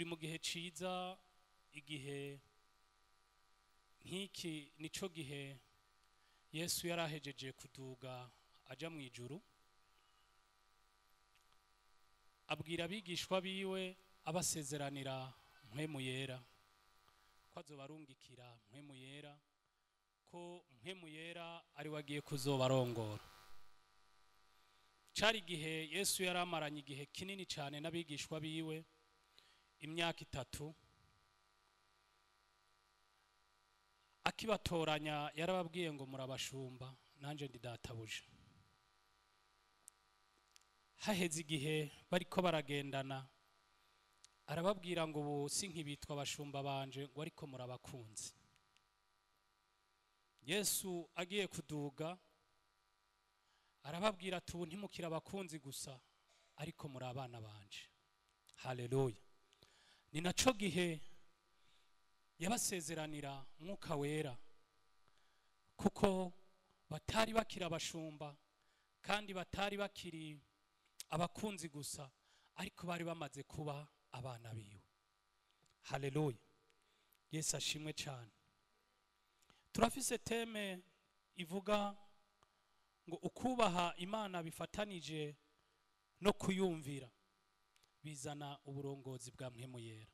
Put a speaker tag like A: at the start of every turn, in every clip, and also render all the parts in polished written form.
A: Turi mu gihe ciza, igihe nk'iki nico gihe Yesu yarahejeje kuduga aja mu ijuru, abwira abigishwa biwe abasezeranira Mpwemu Yera ko azobarungikira Mpwemu Yera, ko Mpwemu Yera ari we agiye kuzobarongora. Cari igihe Yesu yaramaranye igihe kinini cyane n'abigishwa biwe, imyaka 3. Akibatoranya yarababwiye ngo murabashumba, nanje ndi databuja. Haheze igihe bariko baragendana, arababwira ngo ubu sinkibitwa abashumba banje, ngo ariko murabakunzi. Yesu agiye kuduga arababwira ati ubu ntimukiri abakunzi gusa, ariko muri abana banje. Haleluya. Ni naco gihe yabasezeranira Mwuka Wera, kuko batari bakiri abashumba kandi batari bakiri abakunzi gusa, ariko bari bamaze kuba abana biwe. Haleluya. Yesu ashimwe cyane. Turafise teme ivuga ngo ukubaha Imana bifatanije no kuyumvira bizana uburongozi bwa Mpwemu Yera.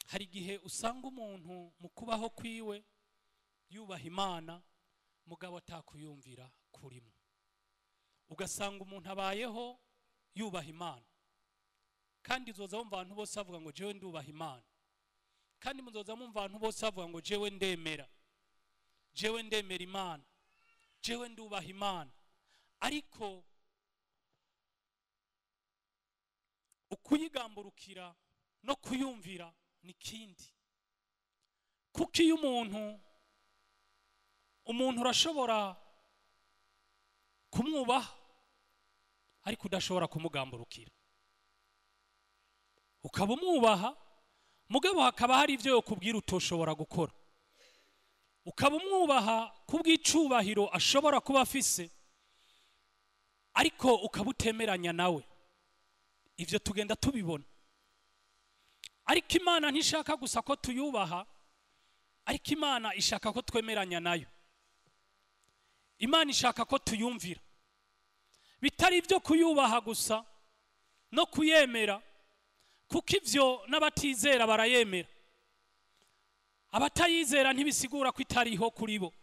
A: Hari igihe usanga umuntu mu kubaho kwiwe yubaha Imana, mugabo atakuyumvira kurimo. Ugasanga umuntu abayeho yubaha Imana, kandi uzoza wumva abantu bose bavuga ngo jewe ndubaha Imana, kandi muzoza mumva abantu bose bavuga ngo jewe ndemera, jewe ndemera Imana, jewe ndubaha Imana. Ariko ukuyigamburukira no kuyumvira ni kindi. Kuko iyo umuntu urashobora kumwubaha ariko udashobora kumugamburukira, ukaba umwubaha mugabo hakaba hari ibyo yokubwira utoshobora gukora, ukaba umwubaha kubw'icubahiro ashobora kuba afise ariko ukaba utemeranya nawe. Ivyo tugenda tubibona. Ariko Imana ntishaka gusa ko tuyubaha, ariko Imana ishaka ko twemeranya nayo. Imana ishaka ko tuyumvira. Bitari ibyo kuyubaha gusa no kuyemera, kuko ivyo n'abatizera barayemera. Abatayizera ntibisigura ko itariho kuri bo,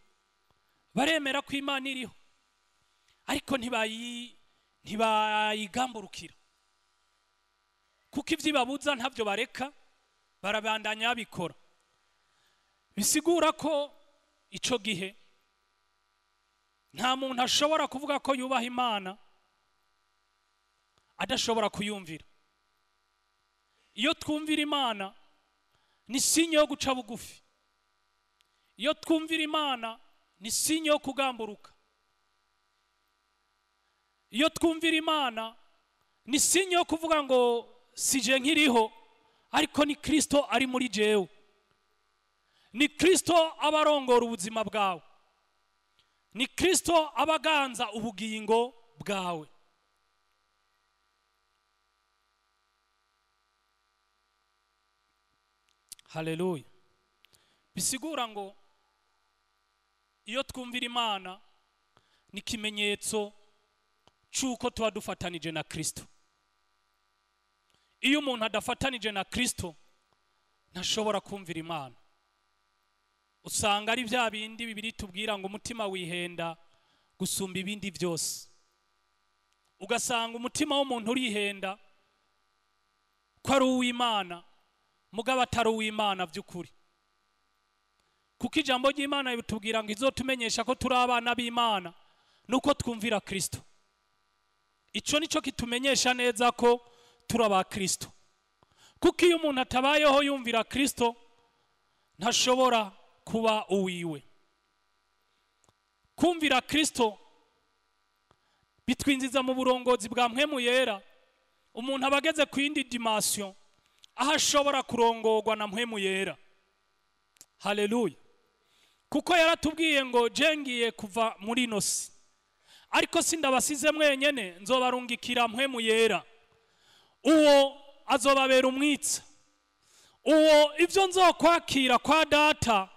A: baremera ko Imana iriho, ariko ntibayigamburukira, kuko ivyo ibabuza ntabyo bareka, barabandanya babikora. Bisigura ko ico gihe nta muntu ashobora kuvuga ko yubaha Imana adashobora kuyumvira. Iyo twumvira Imana ni sinye yo guca bugufi. Iyo twumvira Imana ni sinye yo kugamburuka. Iyo twumvira Imana ni sinye yo kuvuga ngo sije nkiriho, ariko ni Kristo ari muri jewe. Ni Kristo abarongora ubuzima bwawe. Ni Kristo abaganza ubugingo bwawe. Haleluya. Bisigura ngo iyo twumvira Imana ni kimenyetso cy'uko tuba dufatanije na Kristo. Iyo umuntu adafatanije na Kristo ntashobora kumvira Imana. Usanga ari bya bindi bibiri tubwira ngo umutima wihenda gusumba ibindi byose. Ugasanga umutima w'umuntu urihenda ko ari uw'Imana, mugabo atari uw'Imana by'ukuri. Kuko ijambo ry'Imana bitubwira ngo izotumenyesha ko turi abana b'Imana nuko twumvira Kristo. Ico nico kitumenyesha neza ko turi aba Kristo. Kuko iyo umuntu atabayeho yumvira Kristo ntashobora kuba uwiwe. Kumvira Kristo bitwinjiza mu burongozi bwa Mpwemu Yera. Umuntu abageze ku yindi dimension aho ashobora kurongorwa na Mpwemu Yera. Haleluya. Kuko yaratubwiye ngo jengiye kuva muri nosi, ariko sindabasize mwenyene, nzobarungikira Mpwemu Yera. Uwo azobabera umwitsa. Uwo ibyo nzokwakira kwa Data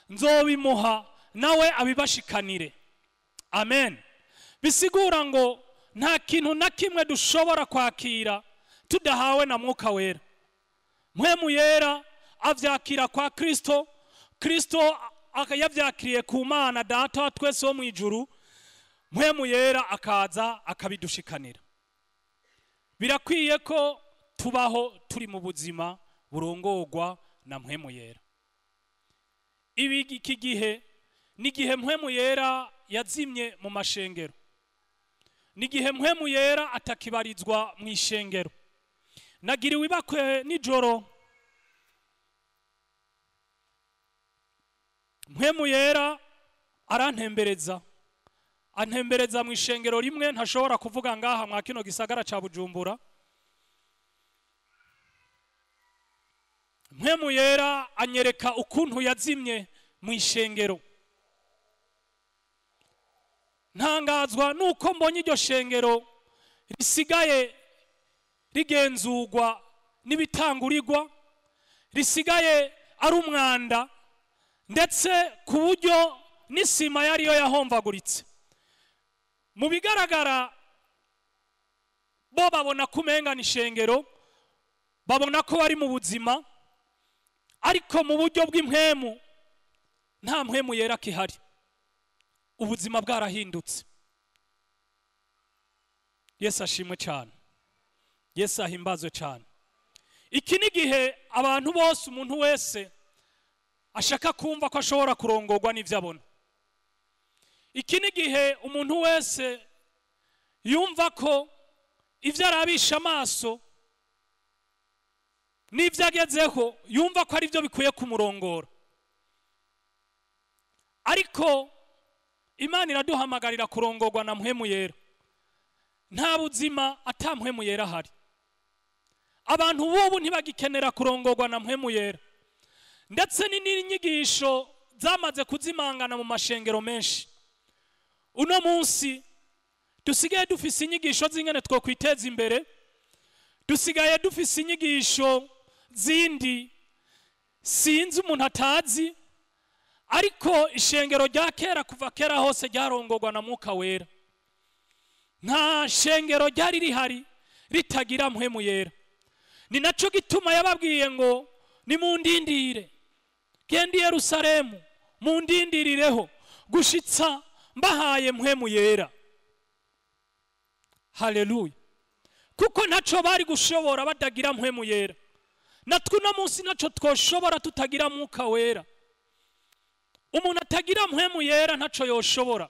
A: nzobimuha, nawe abibashikanire. Amen. Bisigura ngo nta kintu na kimwe dushobora kwakira tudahawe na Mwuka Wera. Mpwemu Yera avyakira kwa Kristo, Kristo akayavyakiriye ku Mana Data wa twese wo mwijuru, Mpwemu Yera akaza akabidushikanira. Birakwiye ko tubaho turi mu buzima burongorwa na Mpwemu Yera. Ibi iki gihe ni gihe Mpwemu Yera yazimye mu mashengero, ni gihe Mpwemu Yera atakibarizwa mu ishengero. Nagiriwe ibakwe nijoro, Mpwemu Yera arantembereza, antembereza mu ishengero rimwe ntashobora kuvuga ngaha mwa kino gisagara ca Bujumbura. Mpwemu Yera anyereka ukuntu yazimye mu ishengero. Ntangazwa nuko mbonye iryo shengero risigaye rigenzurwa n'ibitangurirwa, risigaye ari umwanda, ndetse ku buryo n'isima yariyo yahomvaguritse. Mu bigaragara bo babona kumenga ni ishengero, babona ko bari mu buzima, ariko mu buryo bw'impwemu nta Mpwemu Yera kihari. Ubuzima bwarahindutse. Yesu ashimwe cyane, Yesu ahimbazwe cyane. Iki ni gihe abantu bose, umuntu wese ashaka kumva ko ashobora kurongorwa n'ivyo abona. Iki ni gihe umuntu wese yumva ko ivyo arabisha amaso n'ivyo agezeho yumva ko ari byo bikwiye kumurongora. Ariko Imana iraduhamagarira kurongorwa na Mpwemu Yera. Nta buzima ata Mpwemu Yera ahari. Abantu bubu ntibagikenera kurongorwa na Mpwemu Yera. Ndetse n'inyigisho zamaze kuzimangana mu mashengero menshi. Uno munsi dusigaye dufise inyigisho z'ingene twokwiteza imbere, dusigaye dufise inyigisho zindi sinzi umuntu atazi, ariko ishengero rya kera kuva kera hose ryarongorwa na Mwuka Wera. Nta shengero ryari rihari ritagira Mpwemu Yera. Ni naco gituma yababwiye ngo nimundindire, genda i Yerusalemu mundindirireho gushitsa mbahaye Mpwemu Yera. Haleluya. Kuko ntaco bari gushobora batagira Mpwemu Yera. Natwe uno munsi naco twoshobora tutagira Mwuka Wera. Umuntu atagira Mpwemu Yera ntaco yoshobora.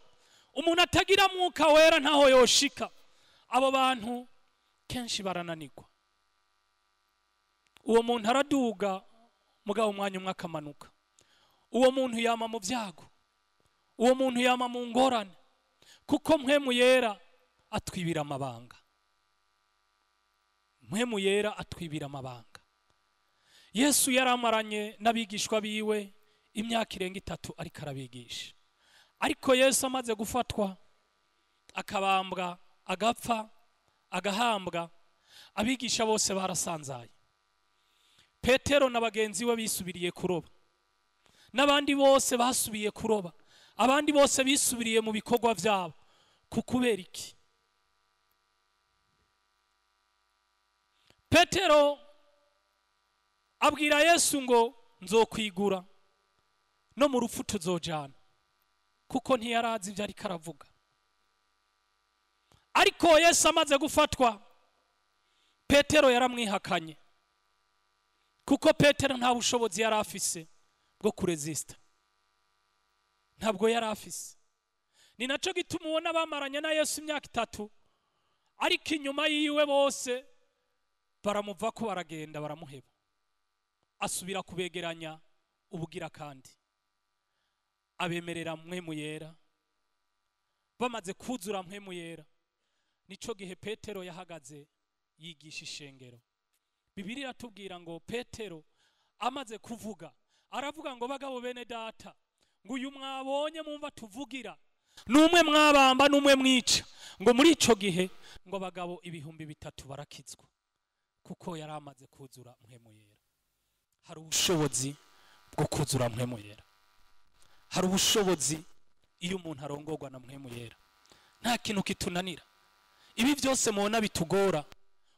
A: Umuntu atagira Mwuka Wera ntaho yoshika. Abo bantu kenshi barananirwa. Uwo muntu araduga mugabo umwanya umwe akamanuka. Uwo muntu yama mu byago, uwo muntu yama mu ngorane, kuko Mpwemu Yera atwibira amabanga. Mpwemu Yera atwibira amabanga. Yesu yaramaranye n'abigishwa biwe imyaka irenga 3 ariko arabigisha. Ariko Yesu amaze gufatwa akabambwa, agapfa, agahambwa, abigisha bose barasanzaye. Petero na bagenzi we bisubiriye kuroba, n'abandi bose basubiye kuroba, abandi bose bisubiriye mu bikorwa byabo. Kukubera iki? Petero abwira Yesu ngo nzokwigura no mu rupfu tuzojana, kuko ntiyarazi ibyo ariko aravuga. Ariko Yesu amaze gufatwa, Petero yaramwihakanye, kuko Petero nta bushobozi yari afise bwo kuresista, ntabwo yari afise. Ni naco gituma ubona bamaranye na Yesu imyaka 3, ariko inyuma yiwe bose baramuva ko baragenda baramuheba. Asubira kubegeranya ubugira kandi abemerera Mpwemu Yera. Bamaze kuzura Mpwemu Yera, nico gihe Petero yahagaze yigisha ishengero. Bibiliya iratubwira ngo Petero amaze kuvuga aravuga ngo bagabo bene data, ngo uyu mwabonye mumva tuvugira numwe mwabamba numwe mwica. Ngo muri ico gihe ngo abagabo 3000 barakizwa. Kuko yari amaze kuzura Mpwemu Yera. Hari ubushobozi bwo kuzura Mpwemu Yera. Hari ubushobozi iyo umuntu arongorwa na Mpwemu Yera. Nta kintu kitunanira. Ibi byose mubona bitugora,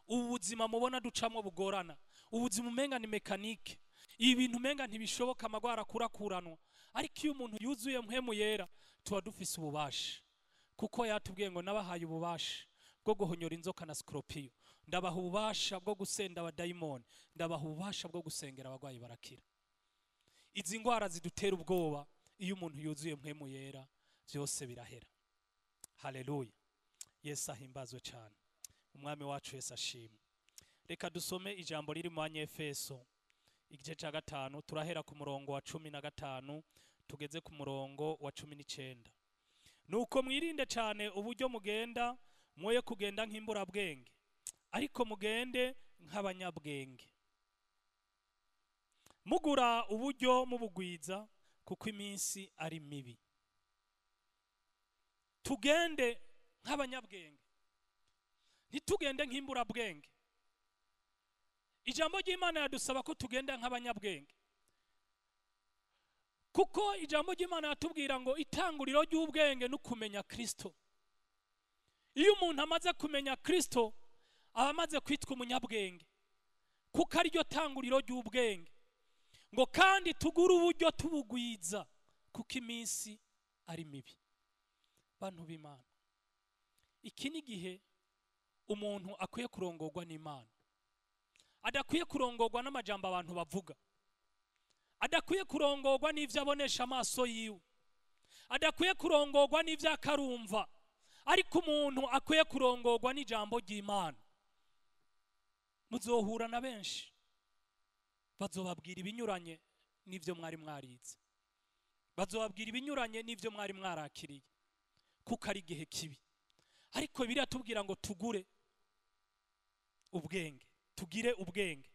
A: ubuzima mubona ducamwo bugorana, ubuzima umenga ni mekanike, ibi bintu umenga ntibishoboka, amagwara akurakuranwa. Ariko iyo umuntu yuzuye Mpwemu Yera tuba dufise ububasha, kuko yatubwiye ngo nabahaye ububasha bwo guhonyora inzoka na sikorupiyo, ndabaha ububasha bwo gusenda abadayimoni, ndabaha ububasha bwo gusengera abagwayi barakira. Izi ndwara zidutera ubwoba, iyo umuntu yuzuye Mpwemu Yera byose birahera. Haleluya. Yesu ahimbazwe cyane. Umwami wacu Yesu ashimwe. Reka dusome ijambo riri mu Banyefeso igice cya 5, turahera ku murongo wa 15 tugeze ku murongo wa 19. Nuko mwirinde cyane uburyo mugenda, mwoye kugenda nk'imburabwenge, ariko mugende nk'abanyabwenge, mugura uburyo mubugwiza, kuko iminsi ari mibi. Tugende nk'abanyabwenge, ntitugende nk'imburabwenge. Ijambo ry'Imana yadusaba ko tugenda nk'abanyabwenge, kuko ijambo ry'Imana yatubwira ngo itanguriro ry'ubwenge no kumenya Kristo. Iyo umuntu amaze kumenya Kristo aba amaze kwitwa umunyabwenge, kuko ariryo tanguriro ry'ubwenge. Ngo kandi tugure uburyo tubugwiza, kuko iminsi ari mibi. Bantu b'Imana, iki ni gihe umuntu akwiye kurongorwa n'Imana, adakwiye kurongorwa n'amajambo abantu bavuga, adakwiye kurongorwa n'ivyo abonesha amaso yiwe, adakwiye kurongorwa n'ivyo akarumva, ariko umuntu akwiye kurongorwa n'ijambo ry'Imana. Muzohura na benshi bazobabwira ibinyuranye n'ivyo mwari mwarize, bazobabwira ibinyuranye n'ivyo mwari mwarakiriye, kuko ari igihe kibi. Ariko Bibiliya tubwira ngo tugure ubwenge, tugire ubwenge,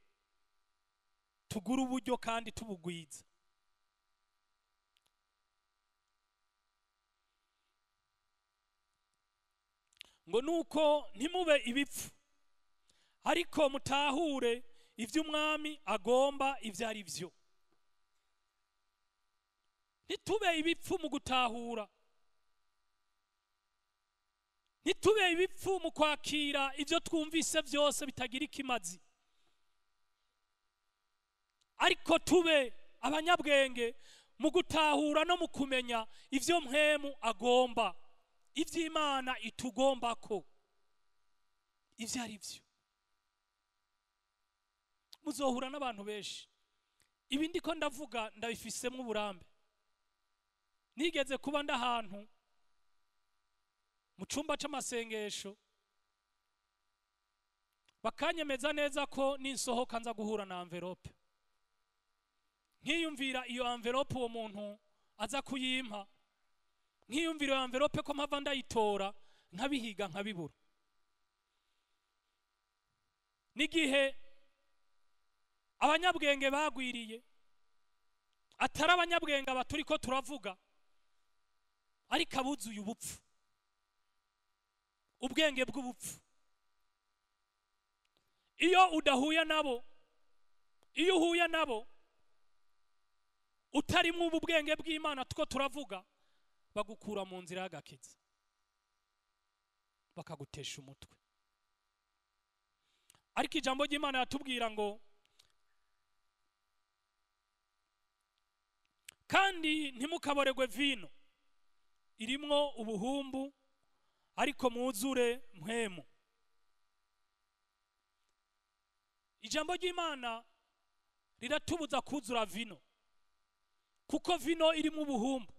A: tugure uburyo kandi tubugwiza. Ngo nuko ntimube ibipfu, ariko mutahure ivyo umwami agomba ivyo ari vyo. Ntitube ibipfu mu gutahura, ntitube ibipfu mu kwakira ivyo twumvise byose bitagira ikimazi, ariko tube abanyabwenge mu gutahura no mu kumenya ivyo Mpwemu agomba, ivyo Imana itugomba ko ivyo ari vyo. Muzohura n'abantu benshi. Ibi ndiko ndavuga ndabifisemo uburambe. Nigeze kuba ndahantu mu cumba c'amasengesho, bakanyemeza neza ko ninsohoka nza guhura na envelope. Nkiyumvira iyo envelope uwo muntu aza kuyimpa, nkiyumvira iyo envelope ko mpava ndayitora, nkabihiga nkabibura. N'igihe abanyabwenge bagwiriye, atari abanyabwenge abaturiko turavuga, ariko abuzuye ubupfu, ubwenge bw'ubupfu. Iyo udahuye nabo, iyo uhuye nabo utarimwo ubwenge bw'Imana tuko turavuga, bagukura mu nzira y'agakiza, bakagutesha umutwe. Ariko ijambo ry'Imana yatubwira ngo kandi ntimukaboregwe vino irimwo ubuhumbu, ariko mwuzure Mpwemu. Ijambo ry'Imana riratubuza kuzura vino, kuko vino irimo ubuhumbu.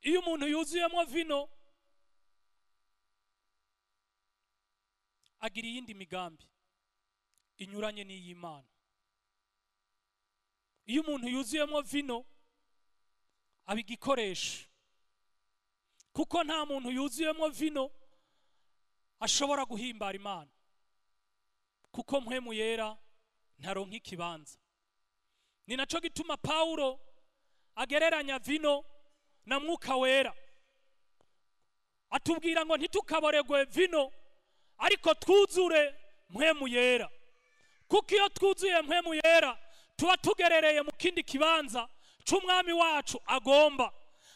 A: Iyo umuntu yuzuyemo vino agira iyindi migambi inyuranye n'iy'Imana. Iyo umuntu yuzuyemo vino aba igikoresho, kuko nta muntu yuzuyemo vino ashobora guhimbara Imana, kuko Mpwemu Yera ntaronka ikibanza. Ni naco gituma Paulo agereranya vino na Mwuka Wera, atubwira ngo ntitukaboregwe vino, ariko twuzure Mpwemu Yera. Kuko iyo twuzuye Mpwemu Yera tuba tugerereye mu kindi kibanza c'umwami wacu agomba.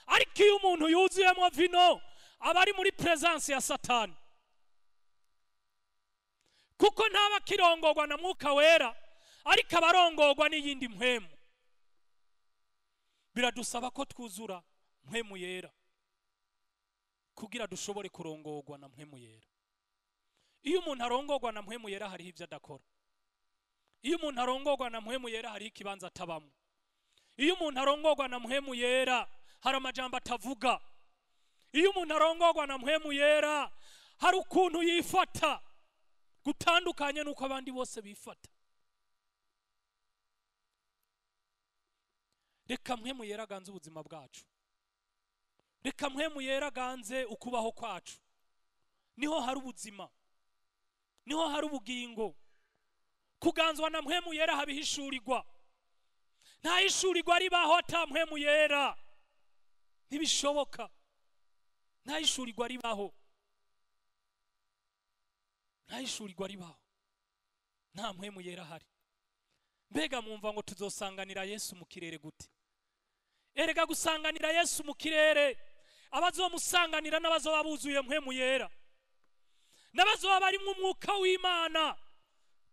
A: Ariko iyo umuntu yuzuyemo vino aba ari muri presence ya Satani, kuko ntaba akirongorwa na Mwuka Wera, ariko aba arongorwa n'iyindi mpwemu. Biradusaba ko twuzura Mpwemu Yera kugira dushobore kurongorwa na Mpwemu Yera. Iyo umuntu arongorwa na Mpwemu Yera hariho ibyo adakora. Iyo umuntu arongorwa na Mpwemu Yera hariho ikibanza atabamo. Iyo umuntu arongorwa na Mpwemu Yera hari amajambo atavuga. Iyo umuntu arongorwa na Mpwemu Yera hari ukuntu yifata gutandukanye nuko abandi bose bifata. Reka Mpwemu Yera aganze ubuzima bwacu. Reka Mpwemu Yera aganze ukubaho kwacu. Niho hari ubuzima, niho hari ubugingo. Kuganzwa na Mpwemu Yera habihishurirwa. Nta hishurirwa ribaho ata Mpwemu Yera, ntibishoboka. Nta hishurirwa ribaho, nta hishurirwa ribaho nta Mpwemu Yera hari. Mbega mwumva ngo tuzosanganira Yesu mu kirere gute? Erega gusanganira Yesu mu kirere, abazomusanganira n'abazoba buzuye Mpwemu Yera, n'abazoba bari mu mwuka w'Imana.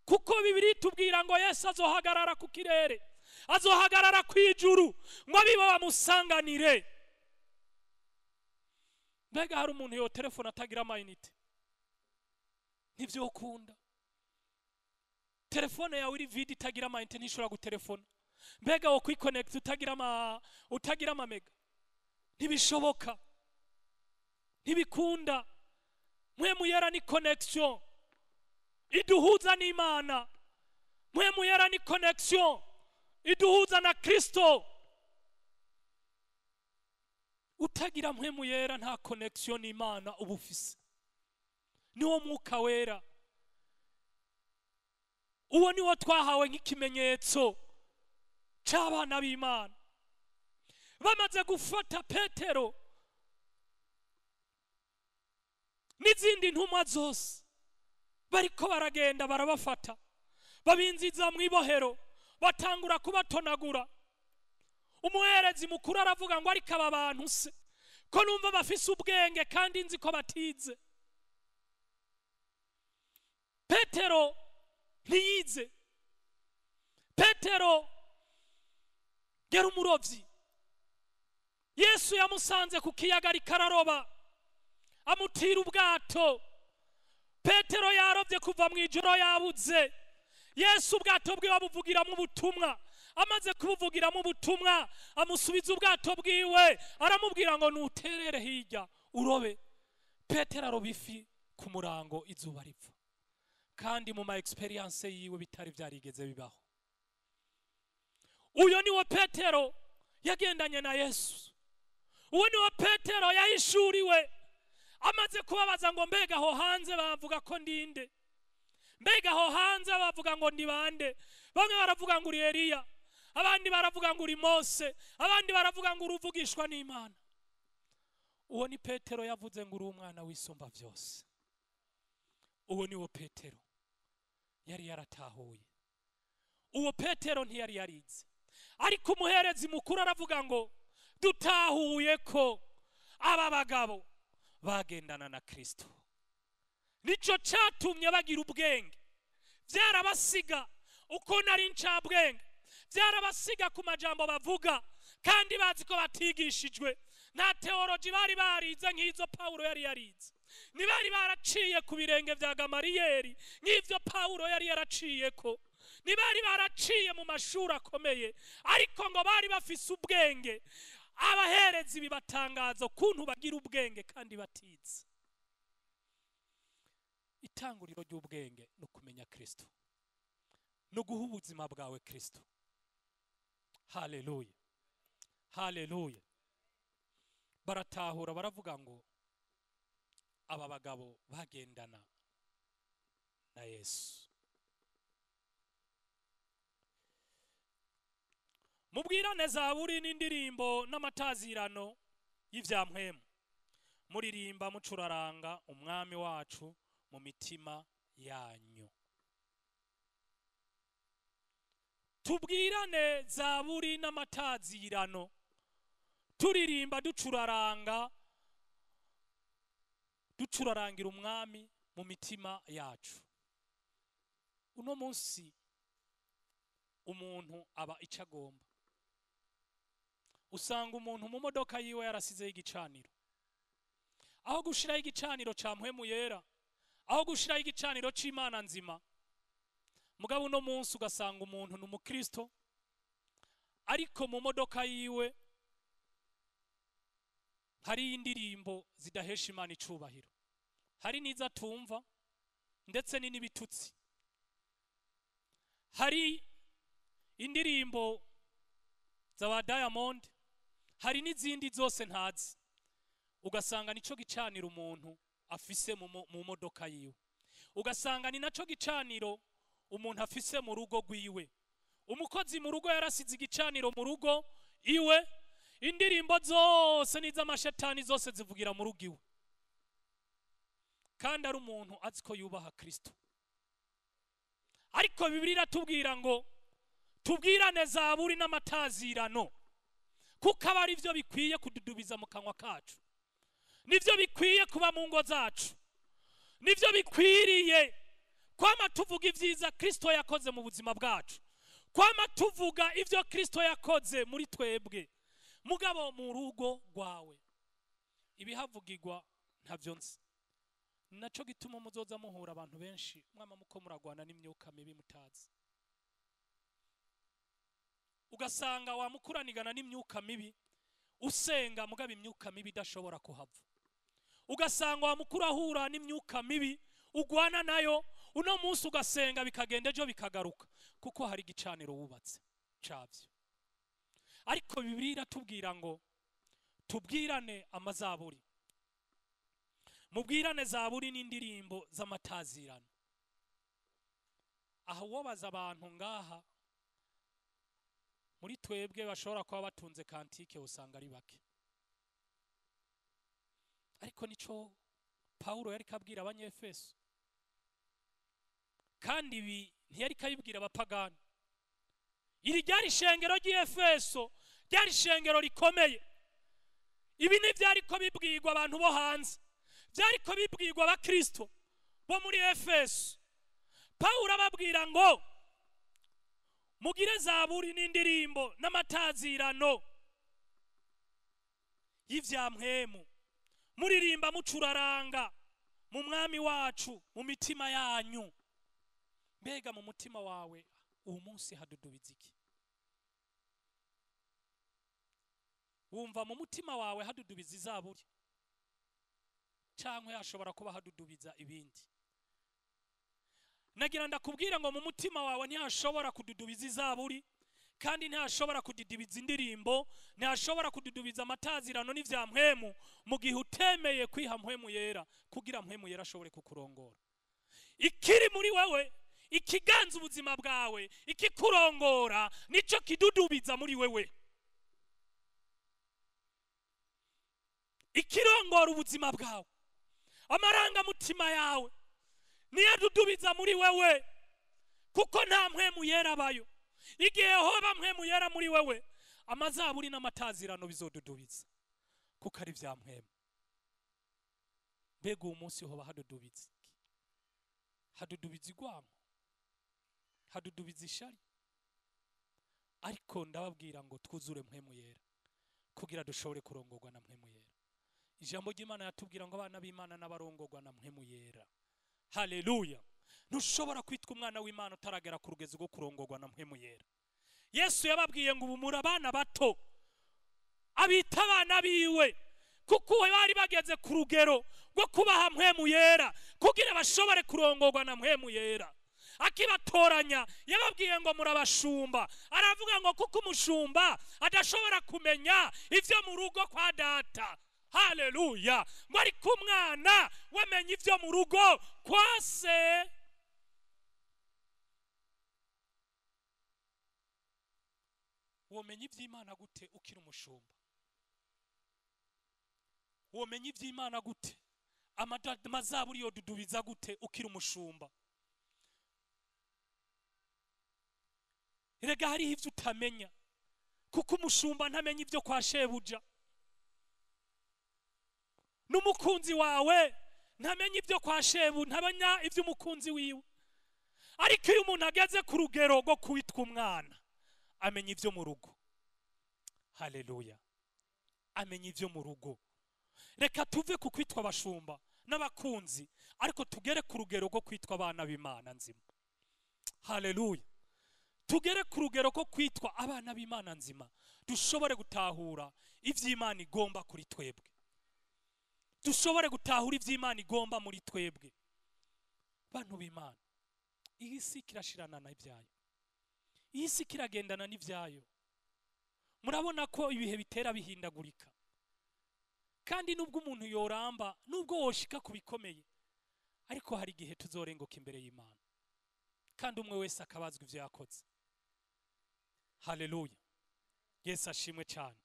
A: Kuko Bibiliya itubwira ngo Yesu azohagarara ku kirere, azohagarara ku ijuru ngo abibo bamusanganire. Mbega hari umuntu yo telefone atagira amayinite? Ntivyokunda. Telefone yawe iri vide itagira amayinite ntishobora gutelefona. Mbega wo kwikonekita utagira amamega? Ntibishoboka, ntibikunda. Mpwemu Yera ni connection iduhuza n'Imana. Mpwemu Yera ni connection iduhuza na Kristo. Utagira Mpwemu Yera nta connection n'Imana uba ufise. Niwo Mwuka Wera, uwo niwo twahawe nk'ikimenyetso c'abana b'Imana. Bamaze gufata Petero n'izindi ntumwa zose, bariko baragenda barabafata, babinziza mu ibohero, batangura kubatonagura. Umuherezi mukuru aravuga ngo ariko aba bantu se ko numva bafise ubwenge kandi nzi ko batize. Petero ntiyize. Petero yari umurovyi. Yesu yamusanze ku kiyaga ariko araroba, amutira ubwato. Petero yarovye kuva mu ijoro yabuze. Yesu ubwato bwiwe abuvugiramo ubutumwa. Amaze kubuvugiramo ubutumwa amusubiza ubwato bwiwe, aramubwira ngo nuterere hirya urobe. Petero aroba ifi ku murango izuba ripfa, kandi mu ma experience yiwe bitari byarigeze bibaho. Uyo niwo Petero yagendanye na Yesu. Uwo niwo Petero yahishuriwe. Amaze kubabaza ngo mbega aho hanze bavuga ko ndinde? Mbega aho hanze bavuga ngo ndi bande? Bamwe baravuga ngo uri Eliya, abandi baravuga ngo uri Mose, abandi baravuga ngo uruvugishwa n'Imana. Uwo ni Petero yavuze ngo uri umwana w'isumba byose. Uwo niwo Petero yari yaratahuye. Uwo Petero ntiyari yarize, ariko umuherezi mukuru aravuga ngo dutahuye ko aba bagabo bagendana na Kristo. Nico cyatumye bagira ubwenge. Byarabasiga uko nari ncabwenge, byarabasiga ku majambo bavuga, kandi bazi ko batigishijwe. Nta teology bari barize nk'izo Paulo yari yarize. Ntibari baraciye ku birenge bya Gamariyeri nk'ivyo Paulo yari yaraciyeko. Ntibari baraciye mu mashuri akomeye, ariko ngo bari bafise ubwenge. Abaherezi bibatangaza ukuntu bagira ubwenge kandi batize. Itanguriro ry'ubwenge no kumenya Kristo, no guha ubuzima bwawe Kristo. Haleluya, haleluya. Baratahura baravuga ngo aba bagabo bagendana na Yesu. Mubwirane zaburi n'indirimbo n'amatazirano y'ivyampwemu, muririmba mucuraranga umwami wacu mu mitima yanyu. Tubwirane zaburi n'amatazirano, turirimba ducuraranga, ducurarangira umwami mu mitima yacu. Uno munsi umuntu aba icyo agomba. Usanga umuntu mu modoka yiwe yarasizeho igicaniro. Aho gushiraho igicaniro ca Mpwemu Yera, aho gushiraho igicaniro c'Imana nzima. Mugabo uno munsi ugasanga umuntu ni umukristo, ariko mu modoka yiwe hari indirimbo zidahesha Imana icubahiro, hari n'izo atumva, ndetse ni n'ibitutsi. Hari indirimbo za Diamond, hari n'izindi zose ntazi. Ugasanga nico gicaniro umuntu afise mu modoka yiwe, ugasanga ni naco gicaniro umuntu afise mu rugo rwiwe. Umukozi mu rugo yarasize igicaniro mu rugo iwe, indirimbo zose n'iz'amashetani zose zivugira mu rugo iwe, kandi ari umuntu azi ko yubaha Kristo. Ariko Bibiliya iratubwira ngo tubwirane zaburi n'amatazirano, kuko aba ari byo bikwiye kududubiza mu kanwa kacu, nivyo bikwiye kuba mu ngo zacu, nivyo bikwiriye kwama tuvuga ivyiza Kristo yakoze mu buzima bwacu, kwama tuvuga ivyo Kristo yakoze muri twebwe. Mugabo mu rugo rwawe ibihavugirwa ntavyo nzi. Naco gituma muzoza muhura abantu benshi mwama muko muragwana n'imyuka mibi mutazi. Ugasanga wamukuranigana n'imyuka mibi usenga, mugabo imyuka mibi idashobora kuhava. Ugasanga wamukurahura n'imyuka mibi ugwana nayo uno munsi ugasenga bikagenda ejo bikagaruka, kuko hari igicaniro wubatse cavyo. Ariko Bibiliya iratubwira ngo tubwirane amazaburi, mubwirane zaburi n'indirimbo z'amatazirano. Aho wobaza abantu ngaha muri twebwe bashobora kuba batunze kantike usanga ari bake. Ariko nico Paulo yari kabwira abanyefeso, kandi ibi ntiyari kayibwira abapagani. Iri ryari ishengero ry'Efeso, ryari ishengero rikomeye. Ibi ntivyari ko bibwirwa abantu bo hanze, byari ko bibwirwa abakristo bo muri Efeso. Paulo ababwira ngo mugire zaburi n'indirimbo n'amatazirano y'ivya mpwemu, muririmba mucuraranga mu mwami wacu mu mitima yanyu. Mbega mu mutima wawe uwo munsi hadudubiza iki? Wumva mu mutima wawe hadudubiza izaburi, canke hashobora kuba hadudubiza ibindi? Nagira ndakubwira ngo mu mutima wawe ntihashobora kududubiza izaburi, kandi ntihashobora kududubiza indirimbo, ntihashobora kududubiza amatazirano n'ivya mpwemu, mu gihe utemeye kwiha Mpwemu Yera kugira Mpwemu Yera ashobore kukurongora. Ikiri muri wewe, ikiganza ubuzima bwawe, ikikurongora, nico kidudubiza muri wewe. Ikirongora ubuzima bwawe, amarangamutima yawe niyo adudubiza muri wewe, kuko nta Mpwemu Yera abayo. Igihe hoba Mpwemu Yera muri wewe, amazaburi n'amatazirano bizodudubiza, kuko ari vya mpwemu. Mbega uwo munsi hoba hadudubiza? Hadudubiza igwamo, hadudubiza ishari. Ariko ndababwira ngo twuzure Mpwemu Yera kugira dushobore kurongorwa na Mpwemu Yera. Ijambo ry'Imana yatubwira ngo abana b'Imana n'abarongorwa na Mpwemu Yera. Haleluya. Ntushobora kwitwa umwana w'Imana utaragera ku rugezo rwo kurongorwa na Mpwemu Yera. Yesu yababwiye ngo ubu muri abana bato, abita abana biwe, kuko bari bageze ku rugero rwo kubaha Mpwemu Yera kugira bashobore kurongorwa na Mpwemu Yera. Akibatoranya yababwiye ngo murabashumba. Aravuga ngo kuko umushumba adashobora kumenya ivyo mu rugo kwa data. Haleluya. Ngo ariko umwana wamenye ivyo mu rugo kwa se. Womenya ivy'Imana gute ukiri umushumba? Womenya ivy'Imana gute? Amazaburi yodudubiza gute ukiri umushumba? Erega hariho ibyo utamenya, kuko umushumba ntamenya ibyo kwa shebuja, n'umukunzi wawe ntamenya ibyo kwa shebu, ntamenya iby'umukunzi wiwe. Ariko iyo umuntu ageze ku rugero rwo kwitwa umwana, amenya ibyo mu rugo. Haleluya, amenya ibyo mu rugo. Reka tuve ku kwitwa abashumba n'abakunzi, ariko tugere ku rugero rwo kwitwa abana b'Imana nzima. Haleluya, tugere ku rugero rwo kwitwa abana b'Imana nzima, dushobore gutahura iby'Imana igomba kuri twebwe, dushobore gutahura iby'Imana igomba muri twebwe. Bantu b'Imana, iyi si kirashirana n'ibyayo, iyi si kiragendana n'ibyayo. Murabona ko ibihe bitera bihindagurika, kandi nubwo umuntu yoramba, nubwo woshika ku bikomeye, ariko hari igihe tuzorenguka imbere y'Imana, kandi umwe wese akabazwa ibyo yakoze. Haleluya, Yesu ashimwe cyane.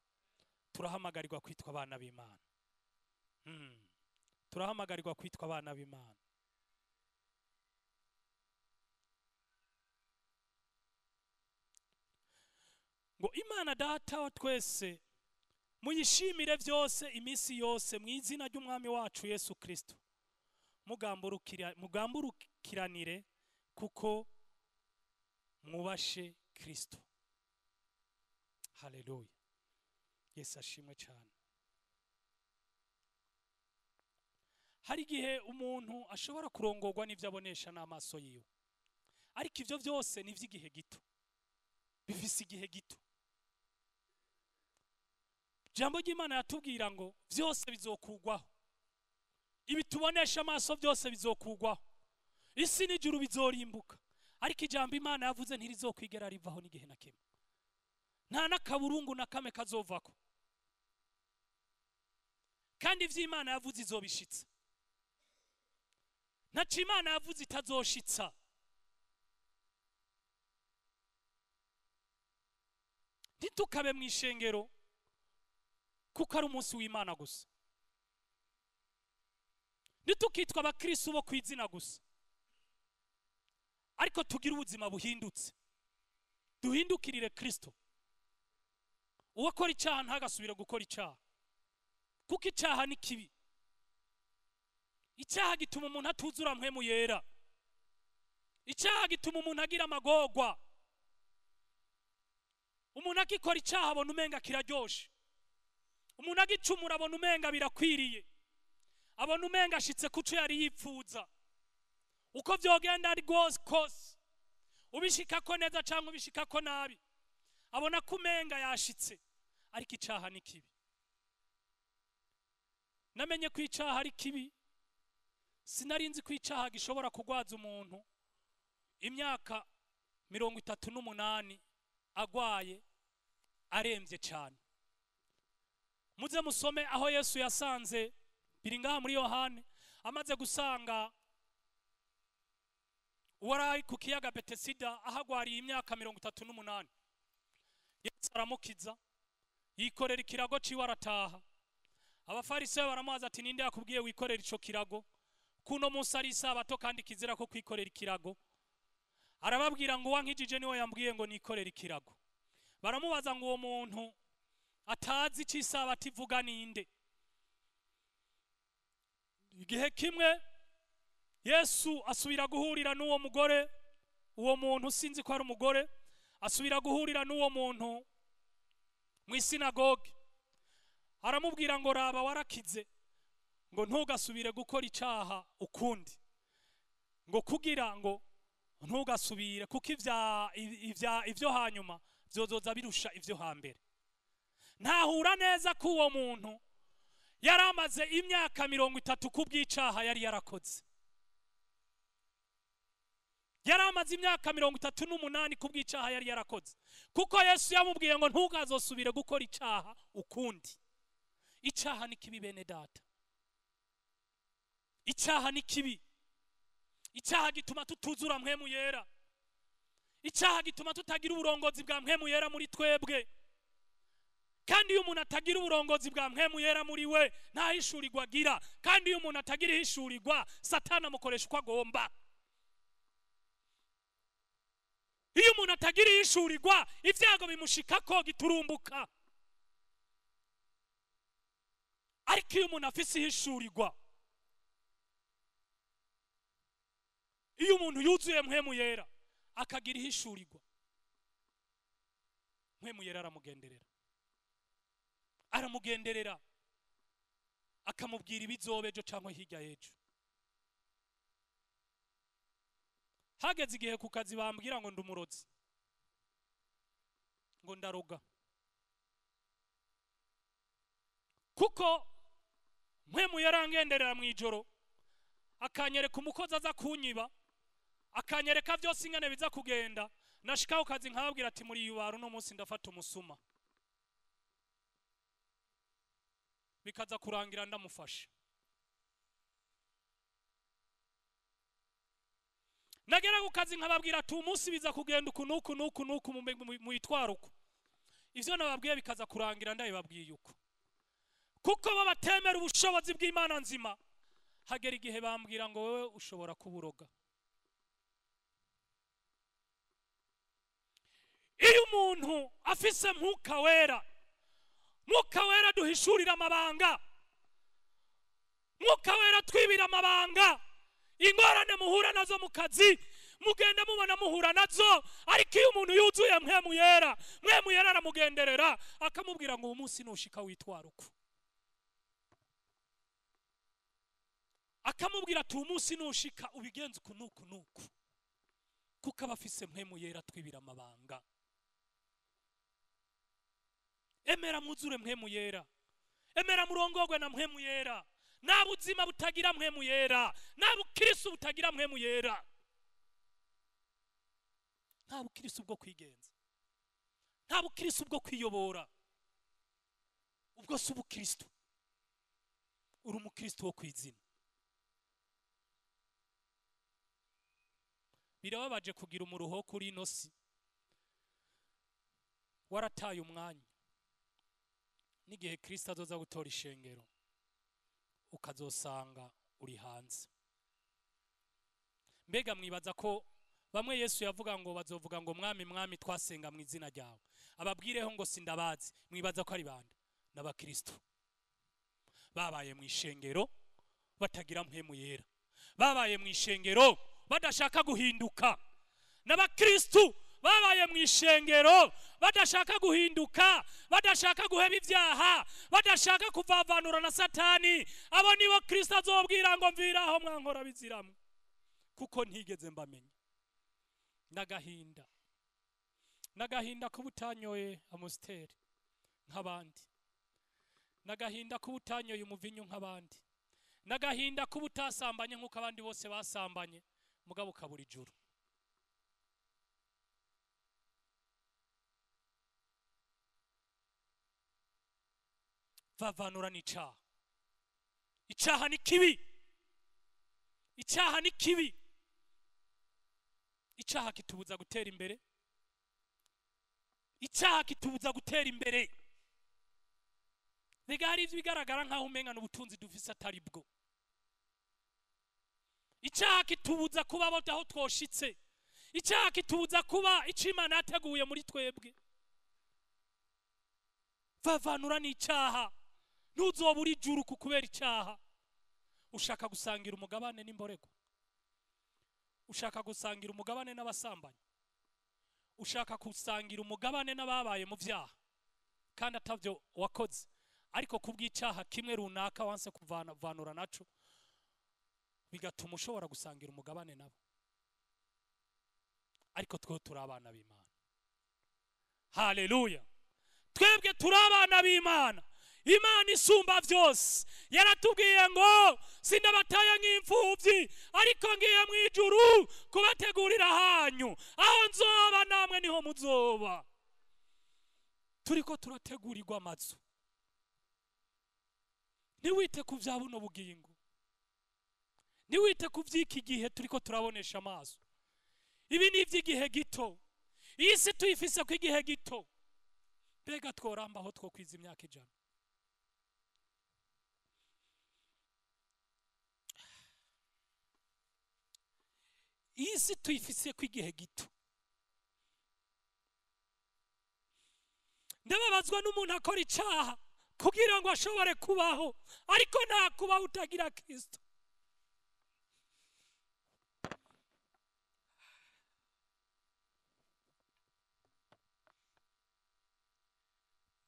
A: Turahamagarirwa kwitwa abana b'Imana. Turahamagarirwa kwitwa abana b'Imana. Ngo Imana Data wa twese muyishimire byose iminsi yose mu izina ry'Umwami wacu Yesu Kristo, mugamburukiranire kuko mwubashe Kristo. Haleluya, Yesu ashimwe cyane. Hari igihe umuntu ashobora kurongorwa n'ibyo abonesha n'amaso yiwe, ariko ibyo byose ni iby'igihe gito, bifise igihe gito. Jambo ry'Imana yatubwira ngo byose bizokugwaho, ibitubonesha amaso byose bizokugwaho, isi n'ijuru bizorimbuka, ariko ijambo Imana yavuze ntirizokwigera rivaho n'igihe na kimwe, nta n'akaburungu na kame kazovako. Kandi ivyo Imana yavuze izobishitsa, ntaco Imana yavuze itazoshitsa. Ntitukabe mu ishengero kuko ari umunsi w'Imana gusa, ntitukitwa abakristo bo kwizina gusa, ariko tugire ubuzima buhindutse, duhindukirire Kristo. Uwakora icyaha ntagasubire gukora icyaha, kuko icyaha ni kibi. Icyaha gituma umuntu atuzura mpwemu yera, icyaha gituma umuntu agira amagorwa. Umuntu akikora icyaha abona umenga kiraryoshe, umuntu agicumura abona umenga birakwiriye, abona umenga ashitse kuco yari yipfuza. Uko vyogenda ari rwose kose, ubishikako neza cyangwa ubishikako nabi, abona ko umenga yashitse. Ariko icyaha ni kibi. Namenye ko icyaha ari kibi. Sinari nzi ko icyaha gishobora kugwaza umuntu imyaka 38 agwaye aremvye cyane. Muze musome aho Yesu yasanze biri ngaha muri Yohane, amaze gusanga uwari ku kiyaga Betesida ahagwariye imyaka 38. Yesu aramukiza, yikorera ikirago ciwe arataha. Abafarisayo baramubaza ati ninde yakubwiye wikorera ico kirago? Kuno munsi ari isabato kandi kizira ko kwikorera ikirago. Arababwira ngo uwankijije niwe yambwiye ngo nikorere ikirago. Baramubaza ngo uwo muntu atazi ico isabato ivuga ninde? Igihe kimwe Yesu asubira guhurira n'uwo mugore, uwo muntu sinzi ko ari umugore, asubira guhurira n'uwo muntu mu isinagoge. Aramubwira ngo raba warakize, ngo ntugasubire gukora icyaha ukundi, ngo kugira ngo ntugasubire, kuko ibyo hanyuma byozoza birusha ibyo hambere. Ntahura neza ko uwo muntu yaramaze imyaka 30 kubw'icyaha yari yarakoze. Yaramaze imyaka 38 kubw'icyaha yari yarakoze, kuko Yesu yamubwiye ngo ntugazosubire gukora icyaha ukundi. Icyaha ni kibi bene data, icyaha ni kibi. Icyaha gituma tutuzura mpwemu yera, icyaha gituma tutagira uburongozi bwa mpwemu yera muri twebwe. Kandi iyo umuntu atagira uburongozi bwa mpwemu yera muri we, nta hishurirwa agira. Kandi iyo umuntu atagira ihishurirwa, Satani amukoresha uko agomba. Iyo umuntu atagira ihishurirwa, ibyago bimushikako giturumbuka. Ariko iyo umuntu afise ihishurirwa, iyo umuntu yuzuye Mpwemu Yera akagira ihishurirwa, Mpwemu Yera aramugenderera, aramugenderera akamubwira ibizoba ejo cyangwa hirya y'ejo. Hageze igihe ku kazi bambwira ngo ndumurozi, ngo ndaroga, kuko Mpwemu yarangenderera mu ijoro akanyereka umukozi aza kunyiba, akanyereka byose ingene biza kugenda. Nashikaho kazi nkababwira ati muri yubaro no munsi ndafata umusuma, bikaza kurangira ndamufasha. Nagera ku kazi nkababwira ati umunsi biza kugenda uku nuku nuku nuku muitwara uku, ivyo nababwiye bikaza kurangira ndabibabwiye uko, kuko bo batemera ubushobozi bw'Imana nzima. Hagera igihe bambwira ngo wewe ushobora kuburoga. Iyo umuntu afise Mwuka Wera, Mwuka Wera duhishurira amabanga, Mwuka Wera twibira amabanga. Ingorane muhura nazo mu kazi mugenda mubona muhura nazo, ariko iyo umuntu yuzuye Mpwemu Yera, Mpwemu Yera aramugenderera akamubwira ngo uyu munsi nushika witwara uko, akamubwira ati uyu munsi nushika ubigenza uku nuku nuku, kuko abafise Mpwemu Yera twibira amabanga. Emera muzure Mpwemu Yera, emera murongogwe na Mpwemu Yera. Nta buzima butagira Mpwemu Yera, nta bukristo butagira Mpwemu Yera, nta bukristo bwo kwigenza, nta bukristo bwo kwiyobora. Ubwo si ubukristo, uri umukristo wo kwizina. Birababaje kugira umuruho kuri ino si warataye umwanya, n'igihe Kristo azoza gutora ishengero ukazosanga uri hanze. Mbega mwibaza ko bamwe Yesu yavuga ngo bazovuga ngo mwami mwami twasenga mu izina ryawe, ababwireho ngo sindabazi, mwibaza ko ari bande? N'abakristo babaye mu ishengero batagira Mpwemu Yera, babaye mu ishengero badashaka guhinduka. N'abakristo babaye mu ishengero badashaka guhinduka, badashaka guheba ibyaha, badashaka kuvavanura na Satani. Abo nibo Kristo azobwira ngo mviraho mwankora biziramwe, kuko ntigeze mbamenya. Nagahinda, nagahinda kuba utanyoye Amstel nk'abandi, nagahinda kuba utanyoye umuvinyu nk'abandi, nagahinda kuba utasambanye nk'uko abandi bose basambanye, mugabo ukabura ijuru. Vavanura n'icaha. Icaha ni kibi, icaha ni kibi. Icaha kitubuza gutera imbere, icaha kitubuza gutera imbere. Rega hari ivyo bigaragara nkaho umenga n'ubutunzi dufise atari bwo. Icaha kitubuza kuba aho twoshitse, icaha kitubuza kuba ico Imana yateguye muri twebwe. Vavanura n'icaha, ntuzobura ijuru kubera icaha. Ushaka gusangira umugabane n'imborego, ushaka gusangira umugabane n'abasambanyi, ushaka gusangira umugabane n'ababaye mu vyaha kandi atavyo wakoze, ariko kubw'icaha kimwe runaka wanse kuvanura naco, bigatuma ushobora gusangira umugabane nabo. Ariko twe turi abana b'Imana. Haleluya! Twebwe turi abana b'Imana. Imana isumba byose yaratubwiye ngo sindabataye nk'imfuvyi, ariko ngiye mu ijuru kubategurira hanyu, aho nzoba namwe niho muzoba. Turiko turategurirwa amazu. Ntiwite ku vya buno bugingo, ntiwite ku vy'iki gihe turiko turabonesha amaso. Ibi ni ivy'igihe gito, iyi si tuyifise ku igihe gito. Mbega tworamba aho twokwiza imyaka 100? Iyi si tuyifise ku igihe gito. Ndababazwa n'umuntu akora icaha kugira ngo ashobore kubaho, ariko nta kubaho utagira Kristo.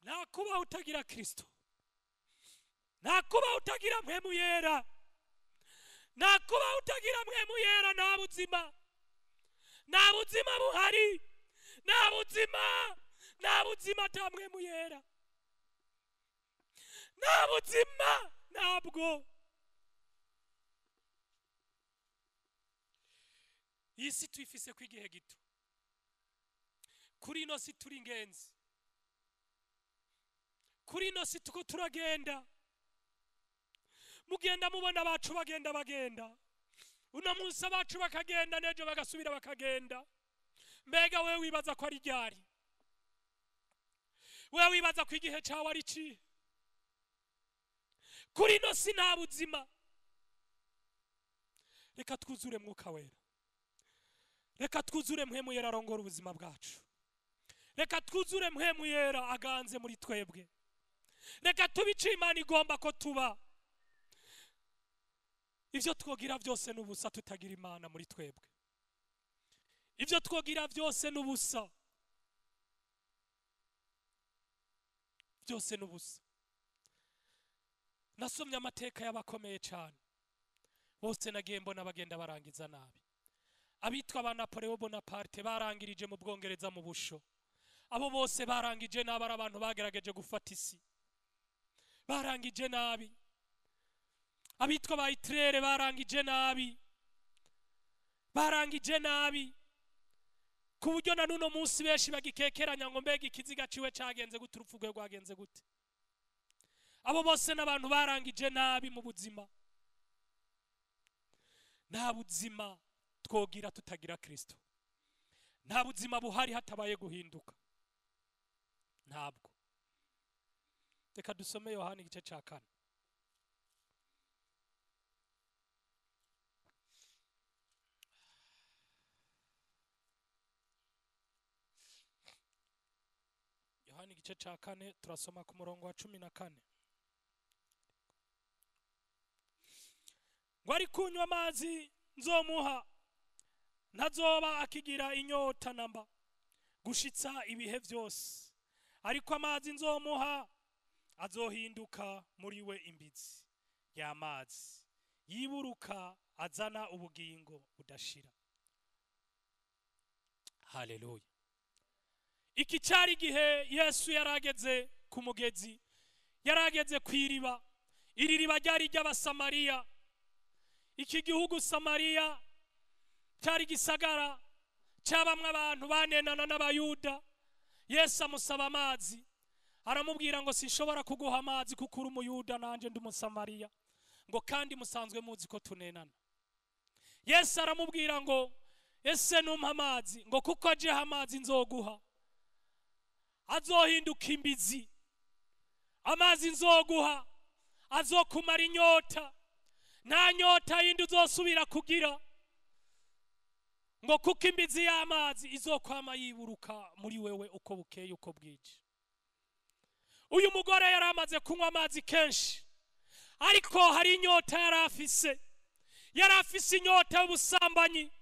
A: Nta kubaho utagira Kristo. Nta kubaho utagira Mpwemu Yera. Nta kubaho utagira Mpwemu Yera. Nta buzima, nta buzima buhari, nta buzima, nta buzima ata Mpwemu Yera, nta buzima, ntabwo. Iyi si tuyifise ko igihe gito, kuri ino si turi ingenzi, kuri ino si tuko turagenda. Mugenda mubona abacu bagenda bagenda, uno munsi abacu bakagenda, n'ejo bagasubira bakagenda. Mbega wewe wibaza ko ari ryari? Wewe wibaza ko igihe cawe ari cihe? Kuri ino si nta buzima. Reka twuzure Mwuka Wera, reka twuzure Mpwemu Yera arongora ubuzima bwacu, reka twuzure Mpwemu Yera aganze muri twebwe, reka tube ico Imana igomba ko tuba. Ivyo twogira byose n'ubusa tutagira Imana muri twebwe. Ivyo twogira byose n'ubusa, byose n'ubusa. Nasomye amateka y'abakomeye cyane, bose nagiye mbona bagenda barangiza nabi. Abitwa ba Napoleon Bonaparte barangirije mu Bwongereza mu busho. Abo bose barangije nabi, ari abantu bagerageje gufata isi, barangije nabi. Abitwa ba Hitler barangije nabi, barangije nabi, ku buryo na nuno munsi benshi bagikekeranya ngo mbega ikiziga ciwe cagenze gute, urupfu rwe rwagenze gute. Abo bose n'abantu barangije nabi mu buzima. Nta buzima twogira tutagira Kristo. Nta buzima buhari hatabaye guhinduka, ntabwo. Reka dusome Yohana igice ca 4. Yohana igice ca 4 turasoma ku murongo wa 14. Ngo ari kunywa amazi nzomuha ntazoba akigira inyota namba gushitsa ibihe byose, ariko amazi nzomuha azohinduka muri we imbizi y'amazi yiburuka azana ubugingo budashira. Haleluya. Iki cyari igihe Yesu yarageze ku mugezi, yarageze ku iriba. Iri riba ryari ry'Abasamariya. Iki gihugu Samariya cyari gisagara cyabamwe abantu banenana n'Abayuda. Yesu amusaba amazi, aramubwira ngo sinshobora kuguha amazi kuko uri Umuyuda nanje ndi Umusamariya, ngo kandi musanzwe muzi ko tunenana. Yesu aramubwira ngo ese numpa amazi, ngo kuko aje amazi nzoguha azohinduka imbizi, amazi nzoguha azokumara inyota, nta nyota yindi uzosubira kugira, ngo kuko imbizi y'amazi izokwama yiburuka muri wewe uko bukeye uko bwije. Uyu mugore yari amaze kunywa amazi kenshi, ariko hari inyota yari afise. Yari afise inyota y'ubusambanyi,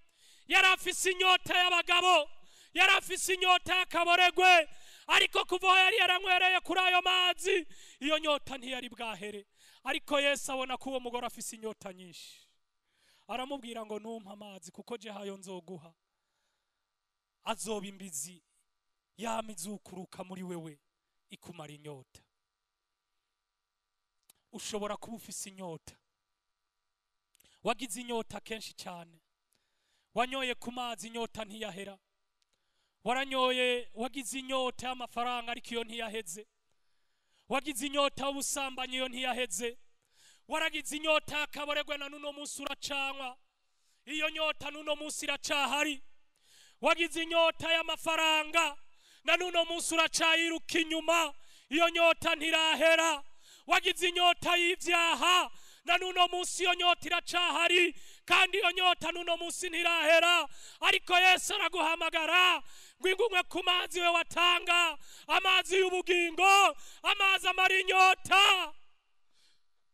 A: yari afise inyota y'abagabo, yari afise inyota y'akaboregwe, ariko kuva aho yari yaranywereye kuri ayo mazi iyo nyota ntiyari bwahere. Ariko Yesu abona ko uwo mugore afise inyota nyinshi, aramubwira ngo numpa amazi kuko je hayo nzoguha azoba imbizi yamizukuruka muri wewe ikumara inyota. Ushobora kuba ufise inyota, wagize inyota kenshi cyane, wanyoye ku mazi inyota ntiyahera, waranyoye wagize inyota y'amafaranga ariko iyo ntiyaheze, wagize inyota y'ubusambanyi iyo ntiyaheze, waragize inyota y'akaboregwe na nuno munsi uracanwa, iyo nyota nuno munsi iracahari, wagize inyota y'amafaranga na nuno munsi uracayiruka inyuma, iyo nyota ntirahera, wagize inyota y'ivyaha Na n'uno munsi iyo nyota iracahari, kandi iyo nyota n'uno munsi ntirahera. Ariko Yesu araguhamagara ngo ingunywe ku mazi we watanga, amazi y'ubugingo, amazi amara inyota.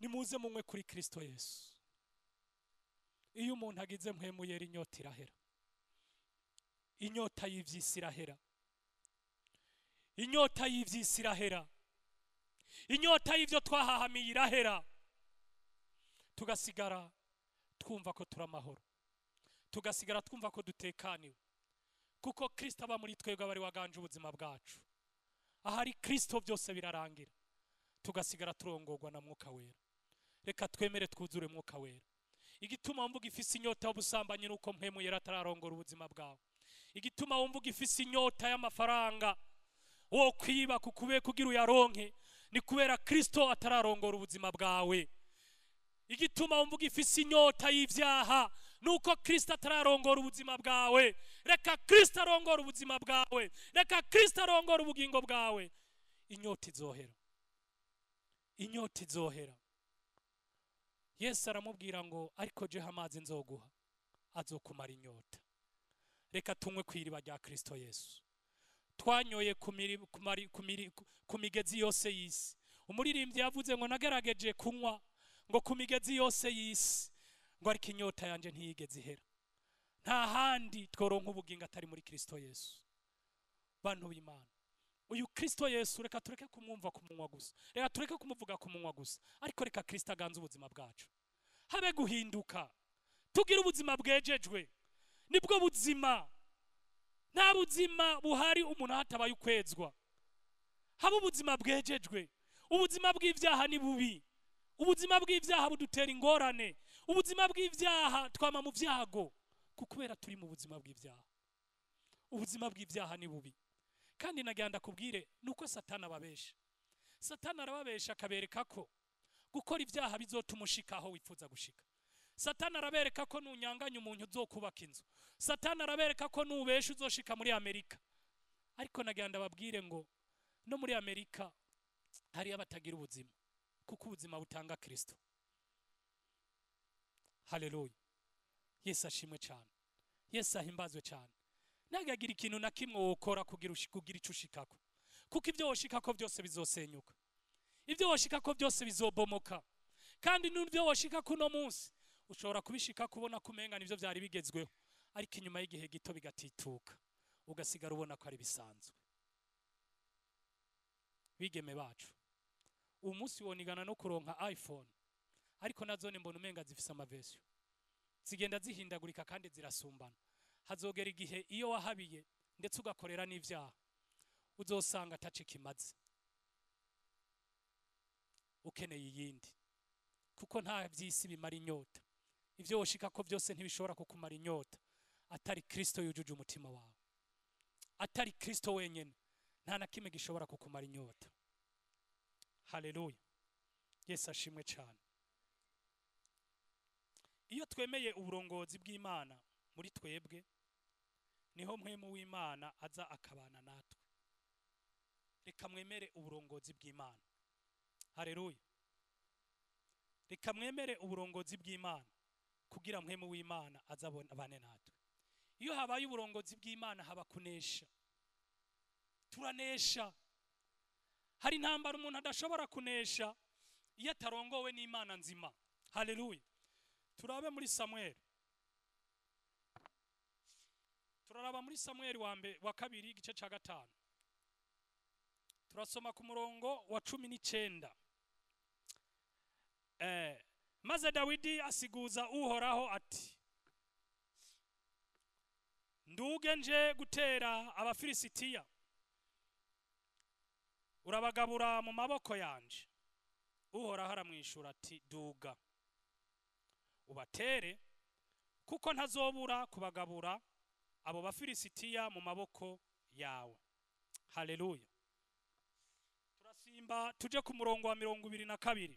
A: Nimuze munywe kuri Kristo Yesu. Iyo umuntu agize mpwemu yera, inyota irahera. Inyota y'ivy'isi irahera. Inyota y'ivy'isi irahera. Inyota y'ivyo twahahamiye irahera. Tugasigara twumva ko turi amahoro, tugasigara twumva ko dutekaniwe, kuko Kristo aba muri twebwe, aba ari waganje ubuzima bwacu. Ahari Kristo byose birarangira, tugasigara turongorwa na Mwuka Wera. Reka twemere twuzure Mwuka Wera. Igituma wumva ugifise inyota y'ubusambanyi nuko mpwemu yera atararongora ubuzima bwawe. Igituma wumva ugifise inyota y'amafaranga wo kwiba kukube kugira uyaronke ni kubera Kristo atararongora ubuzima bwawe. Igituma wumva ugifise inyota y'ivyaha nuko Kristo atararongora ubuzima bwawe. Reka Kristo arongora ubuzima bwawe. Reka Kristo arongora ubugingo bwawe. Inyota izohera. Inyota izohera. Yesu aramubwira ngo ariko jeho amazi nzoguha azokumara inyota. Reka tunywe ku iriba rya Kristo Yesu. Twanyoye ku migezi yose y'isi. Umuririmbyi yavuze ngo nagerageje kunywa ngo ku migezi yose y'isi, ngo ariko inyota yanje ntiyigeze ihera. Nta handi tworonka ubugingo atari muri Kristo Yesu. Bantu b'Imana, uyu Kristo Yesu reka tureke kumwumva ku munwa gusa, reka tureke kumuvuga ku munwa gusa, ariko reka Kristo aganze ubuzima bwacu. Habe guhinduka, tugire ubuzima bwejejwe. Nibwo buzima. Nta buzima buhari umuntu hatabaye ukwezwa. Habe ubuzima bwejejwe. Ubuzima bw'ivyaha ni bubi. Ubuzima bw'ivyaha budutera ingorane. Ubuzima bw'ivyaha twama mu vyago, kubera turi mu buzima bw'ivyaha. Ubuzima bw'ivyaha ni bubi. Kandi nagira ndakubwire nuko Satani ababesha. Satani arababesha akabereka ko gukora ivyaha bizotuma ushika aho wifuza gushika. Satani arabereka ko nunyanganya umuntu uzokubaka inzu. Satani arabereka ko nubesha uzoshika muri Amerika. Ariko nagira ndababwire ngo no muri Amerika hari abatagira ubuzima, kuko ubuzima butanga Kristo. Haleluya. Yesu ashimwe cyane. Yesu ahimbazwe cyane. Nagagira ikintu na kimwe wokora kugira ico ushikako, kuko ibyo woshikako byose bizosenyuka. Ibyo woshikako byose bizobomoka. Kandi n'ibyo woshikako uno munsi ushobora kubishika kubona kumenga nivyo byari bigezweho, ariko inyuma y'igihe gito bigatituka, ugasigara ubona ko ari bisanzwe. Bigeme bacu, uyu munsi wonigana no kuronka iPhone, ariko nazo mbona umenga zifise amaversion, zigenda zihindagurika kandi zirasumbana. Hazogera igihe iyo wahabiye ndetse ugakorera n'ivyaha uzosanga atace kimaze, ukeneye iyindi, kuko nta vy'isi bimara inyota. Ivyo woshika ko byose ntibishobora kukumara inyota atari Kristo yujuje umutima wawe. Atari Kristo wenyene nta na kimwe gishobora kukumara inyota. Haleluya. Yesu ashimwe cyane. Iyo twemeye uburongozi bw'Imana muri twebwe, niho mpwemu w'Imana aza akabana natwe. Reka mwemere uburongozi bw'Imana. Haleluya. Reka mwemere uburongozi bw'Imana kugira mpwemu w'Imana azabone natwe. Iyo habaye uburongozi bw'Imana haba kunesha. Turanesha. Hari intambara umuntu adashobora kunesha iyo atarongowe n'Imana nzima. Haleluya. Turabe muri Samuel. Turaraba muri Samuel wa kabiri igice ca 5. Turasoma ku murongo wa 19. Maze Dawidi asiguza Uhoraho ati, nduge nje gutera Abafilisitiya, urabagabura mu maboko yanje. Uhoraho aramwishura ati, duga ubatere, kuko ntazobura kubagabura abo Bafilisitiya mu maboko yawe. Haleluya. Turasimba tuje ku murongo wa 22.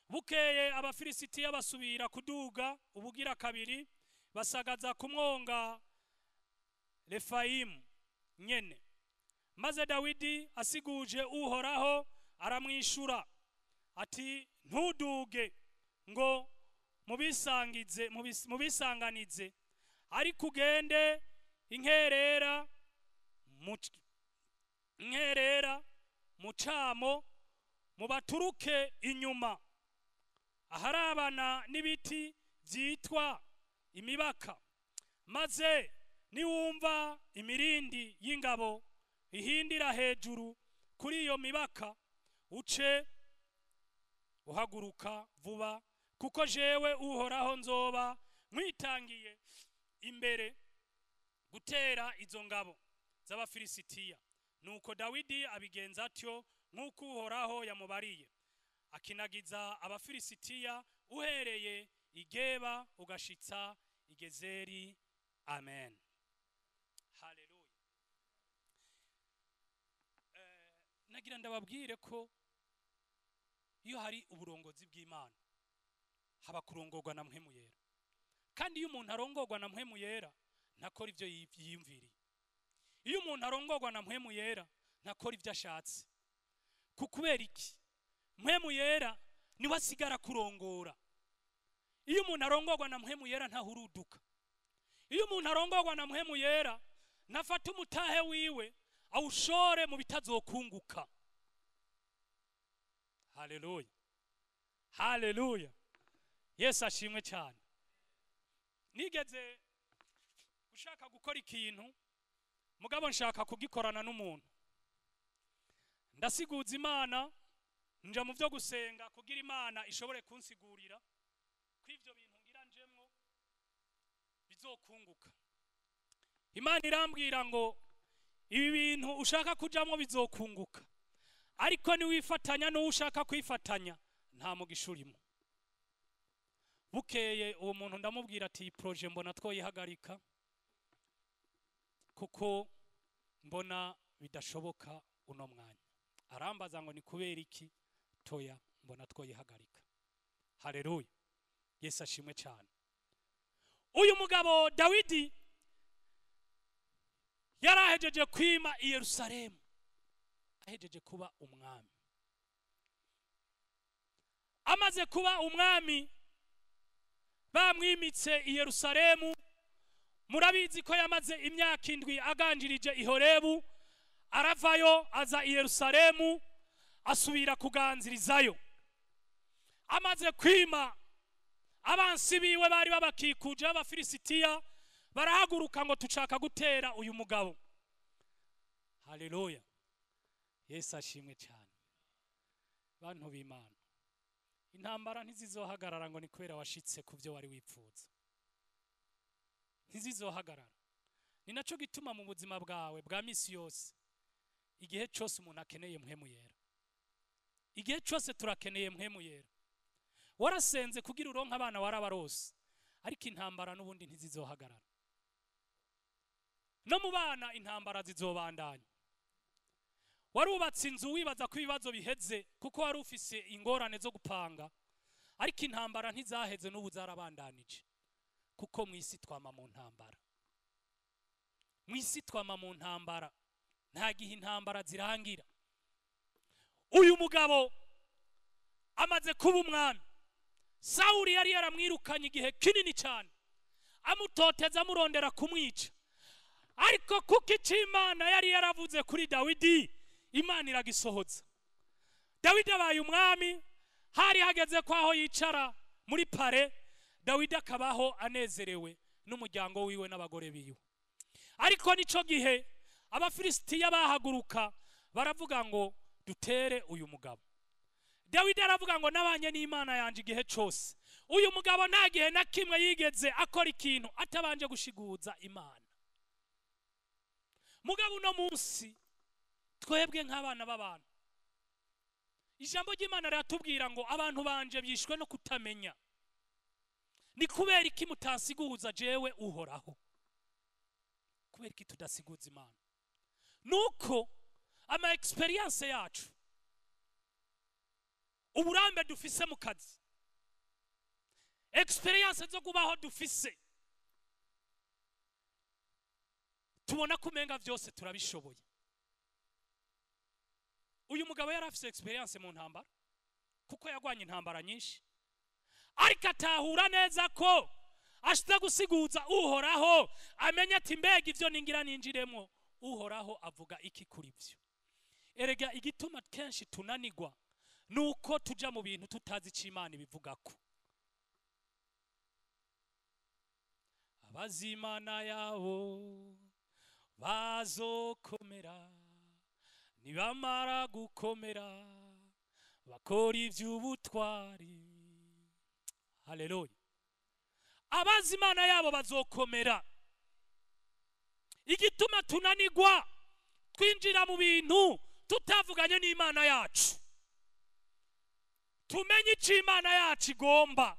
A: Bukeye Abafilisitiya basubira kuduga ubugira kabiri, basagaza kumwonga Refayimu nyene. Maze Dawidi asiguje Uhoraho aramwishura ati, ntuduge, Mubisangize, mubisanganize, ariko ugende inkerera mucamo, mubaturuke inyuma aharabana n'ibiti byitwa imibaka. Maze niwumva imirindi y'ingabo ihindira hejuru kuri iyo mibaka, uce uhaguruka vuba, kuko jewe Uhoraho nzoba nkwitangiye imbere gutera izo ngabo z'Abafilisitiya. Nuko Dawidi abigenza atyo nk'uko Uhoraho yamubariye, akinagiza Abafilisitiya uhereye Igeba ugashitsa Igezeri. Amen, haleluya. Nagira ndababwire ko iyo hari uburongozi bw'Imana haba kurongorwa na Mpwemu Yera, kandi iyo umuntu arongorwa na Mpwemu Yera ntakora ibyo yiyumviriye. Iyo umuntu arongorwa na Mpwemu Yera ntakora ibyo ashatse. Kubera iki? Mpwemu Yera niwe asigara kurongora. Iyo umuntu arongorwa na Mpwemu Yera ntahuruduka. Iyo umuntu arongorwa na Mpwemu Yera ntafata umutahe wiwe awushore mu bitazokunguka. Haleluya, haleluya, Yesu ashimwe cyane. Nigeze gushaka gukora ikintu, mugabo nshaka kugikorana n'umuntu. Ndasiguza Imana, nja mu byo gusenga kugira Imana ishobore kunsigurira ko ivyo bintu ngira njemwo bizokunguka. Imana irambwira ngo ibi bintu ushaka kujamwo bizokunguka, ariko niwifatanya n'uwo ushaka kwifatanya nta mugisha urimo. Bukeye uwo muntu ndamubwira ati iyi projet mbona twoyihagarika kuko mbona bidashoboka uno mwanya. Arambaza ngo ni kubera iki? Toya, mbona twoyihagarika. Haleluya, Yesu ashimwe cyane. Uyu mugabo Dawidi yarahejeje kwima i Yerusalemu, ahejeje kuba umwami. Amaze kuba umwami bamwimitse i Yerusalemu. Murabizi ko yamaze imyaka 7 aganjirije i Horebu, aravayo aza i Yerusalemu, asubira kuganzirizayo. Amaze kwima, abansi biwe bari babakikuje b'Abafilisitiya barahaguruka ngo tushaka gutera uyu mugabo. Haleluya, Yesu ashimwe cyane. Bantu b'Imana, intambara ntizizohagarara ngo ni kubera washitse ku byo wari wipfuza. Ntizizohagarara. Ni naco gituma mu buzima bwawe bwa misi yose, igihe cyose umuntu akeneye Mpwemu Yera. Igihe cyose turakeneye Mpwemu Yera. Warasenze kugira uronke abana, warabarose, ariko intambara n'ubundi ntizizohagarara. No mu bana intambara zizobandanya. Warubatse inzu wibaza ko ibibazo biheze kuko wari ufise ingorane zo gupanga, ariko intambara ntizaheze, n'ubu zarabandanije. Kuko mu isi twama mu ntambara. Mu isi twama mu ntambara, nta gihe intambara zirangira. Uyu mugabo amaze kuba umwami, Sawuli yari yaramwirukanye igihe kinini cyane, amutoteza, amurondera kumwica. Ariko kuko icyo Imana yari yaravuze kuri Dawidi Imana iragisohoza, Dawidi abaye umwami. Hari hageze ko aho yicara muri palais, Dawidi akabaho anezerewe n'umuryango wiwe n'abagore biwe. Ariko nico gihe Abafilisitiya bahaguruka baravuga ngo dutere uyu mugabo. Dawidi aravuga ngo nabanye n'Imana yanje igihe cyose, uyu mugabo nta gihe na kimwe yigeze akora ikintu atabanje gushiguza Imana. Mugabo uno munsi twebwe nk'abana b'abantu, ijambo ry'Imana riratubwira ngo abantu banje bishwe no kutamenya. Ni kubera iki mutasiguza jewe Uhoraho? Kubera iki tudasiguza Imana? Nuko ama experience yacu, uburambe dufise mu kazi, experience zo kubaho dufise, tubona kumenga byose turabishoboye. Uyu mugabo yari afise experience mu ntambara kuko yagwanye intambara nyinshi. Ariko atahura neza ko ashitse gusiguza Uhoraho, amenya ati mbega ivyo ningira ninjiremo, Uhoraho avuga iki kuri vyo. Erega igituma kenshi tunanigwa nuko tuja mu bintu tutazi ico Imana ibivugako. Abazimana yabo bazokomera, nibamara gukomera bakora ivy'ubutwari. Haleluya. Abazimana yabo bazokomera. Igituma tunanigwa twinjira mu bintu tutavuganye n'Imana yacu. Tumenye ico Imana yacu igomba,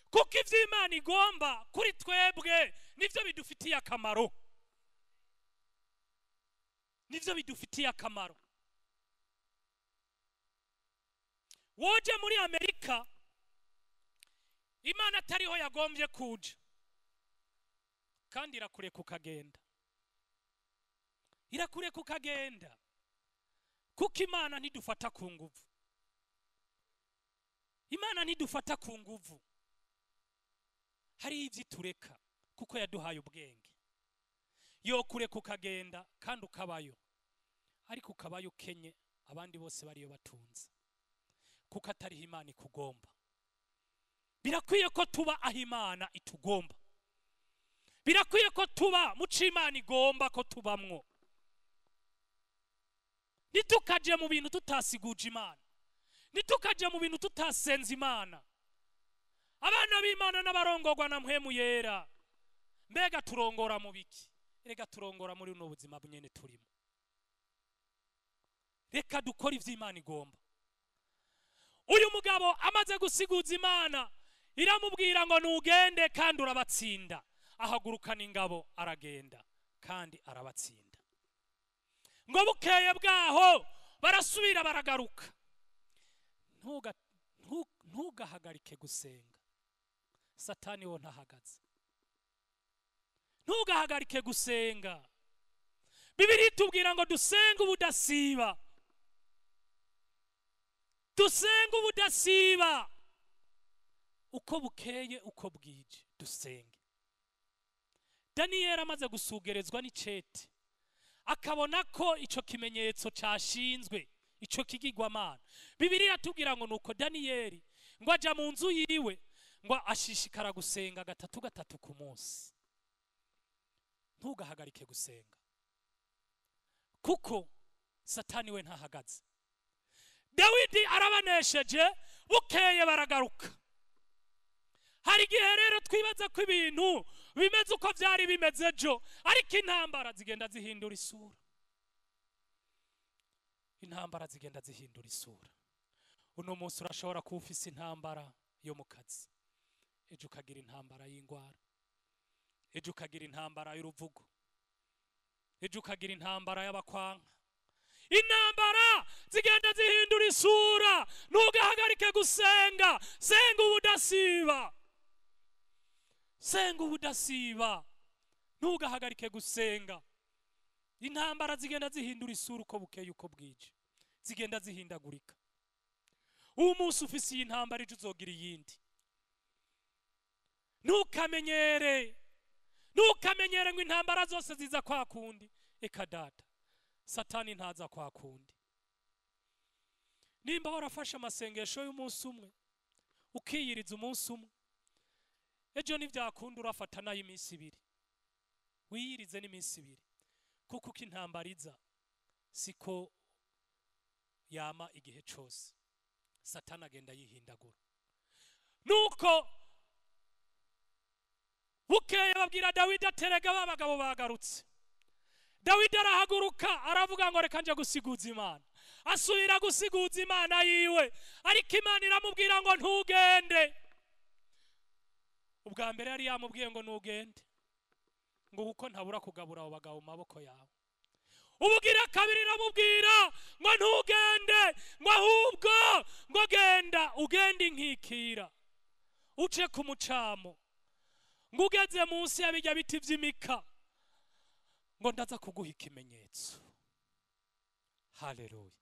A: kuko ivyo Imana igomba kuri twebwe nivyo bidufitiye akamaro. Nivyo bidufitiye akamaro. Woje muri Amerika, Imana atariho yagombye kuja, kandi irakureka ukagenda. Irakureka ukagenda, kuko Imana ntidufata ku nguvu. Imana ntidufata ku nguvu. Hari ivyo itureka kuko yaduhaye ubwenge. Yo kureka ukagenda kandi ukabayo, ariko ukabayo ukenye, abandi bose bariyo batunze, kuko atariho Imana ikugomba. Birakwiye ko tuba aho Imana itugomba. Birakwiye ko tuba mu co Imana igomba ko tubamwo. Ntitukaje mu bintu tutasiguje Imana. Ntitukaje mu bintu tutasenze Imana. Abana b'Imana n'abarongorwa na Mpwemu Yera, mbega turongora mu biki? Reka turongora muri buno buzima nyene turimo. Reka dukore ivyo Imana igomba. Uyu mugabo amaze gusiguza Imana, iramubwira ngo nugende kandi urabatsinda. Ahagurukana ingabo aragenda kandi arabatsinda. Ngo bukeye bwaho barasubira baragaruka. Ntugahagarike gusenga. Satani wo ntahagaze. Ntugahagarike gusenga. Bibiliya itubwira ngo dusenge ubudasiba. Dusenge ubudasiba. Uko bukeye uko bwije dusenge. Daniyeli amaze gusugerezwa n'icete, akabona ko ico kimenyetso cashinzwe, ico kigirwamana. Bibiliya iratubwira ngo nuko Daniyeli ngo aja mu nzu yiwe, ngo ashishikara gusenga gatatu gatatu ku munsi. Ntugahagarike gusenga, kuko Satani we ntahagaze. Dawidi arabanesheje, bukeye baragaruka. Hari igihe rero twibaza ko ibintu bimeze uko vyari bimeze ejo, ariko intambara zigenda zihindura isura. Intambara zigenda zihindura isura. Uno munsi urashobora kuba ufise intambara yo mu kazi, ejo ukagira intambara y'ingwara, ejo ukagira intambara y'uruvugo, ejo ukagira intambara y'abakwanka. Intambara zigenda zihindura isura. Ntugahagarike gusenga. Senga ubudasiba. Senga ubudasiba. Ntugahagarike gusenga. Intambara zigenda zihindura isura uko bukeye uko bwije, zigenda zihindagurika. Uwo munsi ufise iyi ntambara, ejo uzogira iyindi. Ntukamenyere, ntukamenyere ngo intambara zose ziza kwa kundi. Eka data, Satani ntaza kwa kundi. Nimba warafashe amasengesho y'umunsi umwe, ukiyiriza umunsi umwe, ejo ntibyakunda urafata nayo iminsi ibiri, wiyirize n'iminsi ibiri, kuko uko intambara iza siko yama igihe cose. Satani agenda yihindagura. Nuko bukeye babwira Dawidi aterega ba bagabo bagarutse. Dawidi arahaguruka aravuga ngo reka nje gusiguza Imana. Asubira gusiguza Imana yiwe, ariko Imana iramubwira ngo ntugende. Ubwa mbere yari yamubwiye ngo ntugende, ngo kuko ntabura kugabura abo bagabo mu maboko yawe. Ubugira kabiri iramubwira ngo ntugende, ngo ahubwo ngo genda ugende inkikira, uce ku mucamo, ngo ugeze munsi ya bijya biti vy'imika, ngo ndaza kuguha ikimenyetso. Haleluya.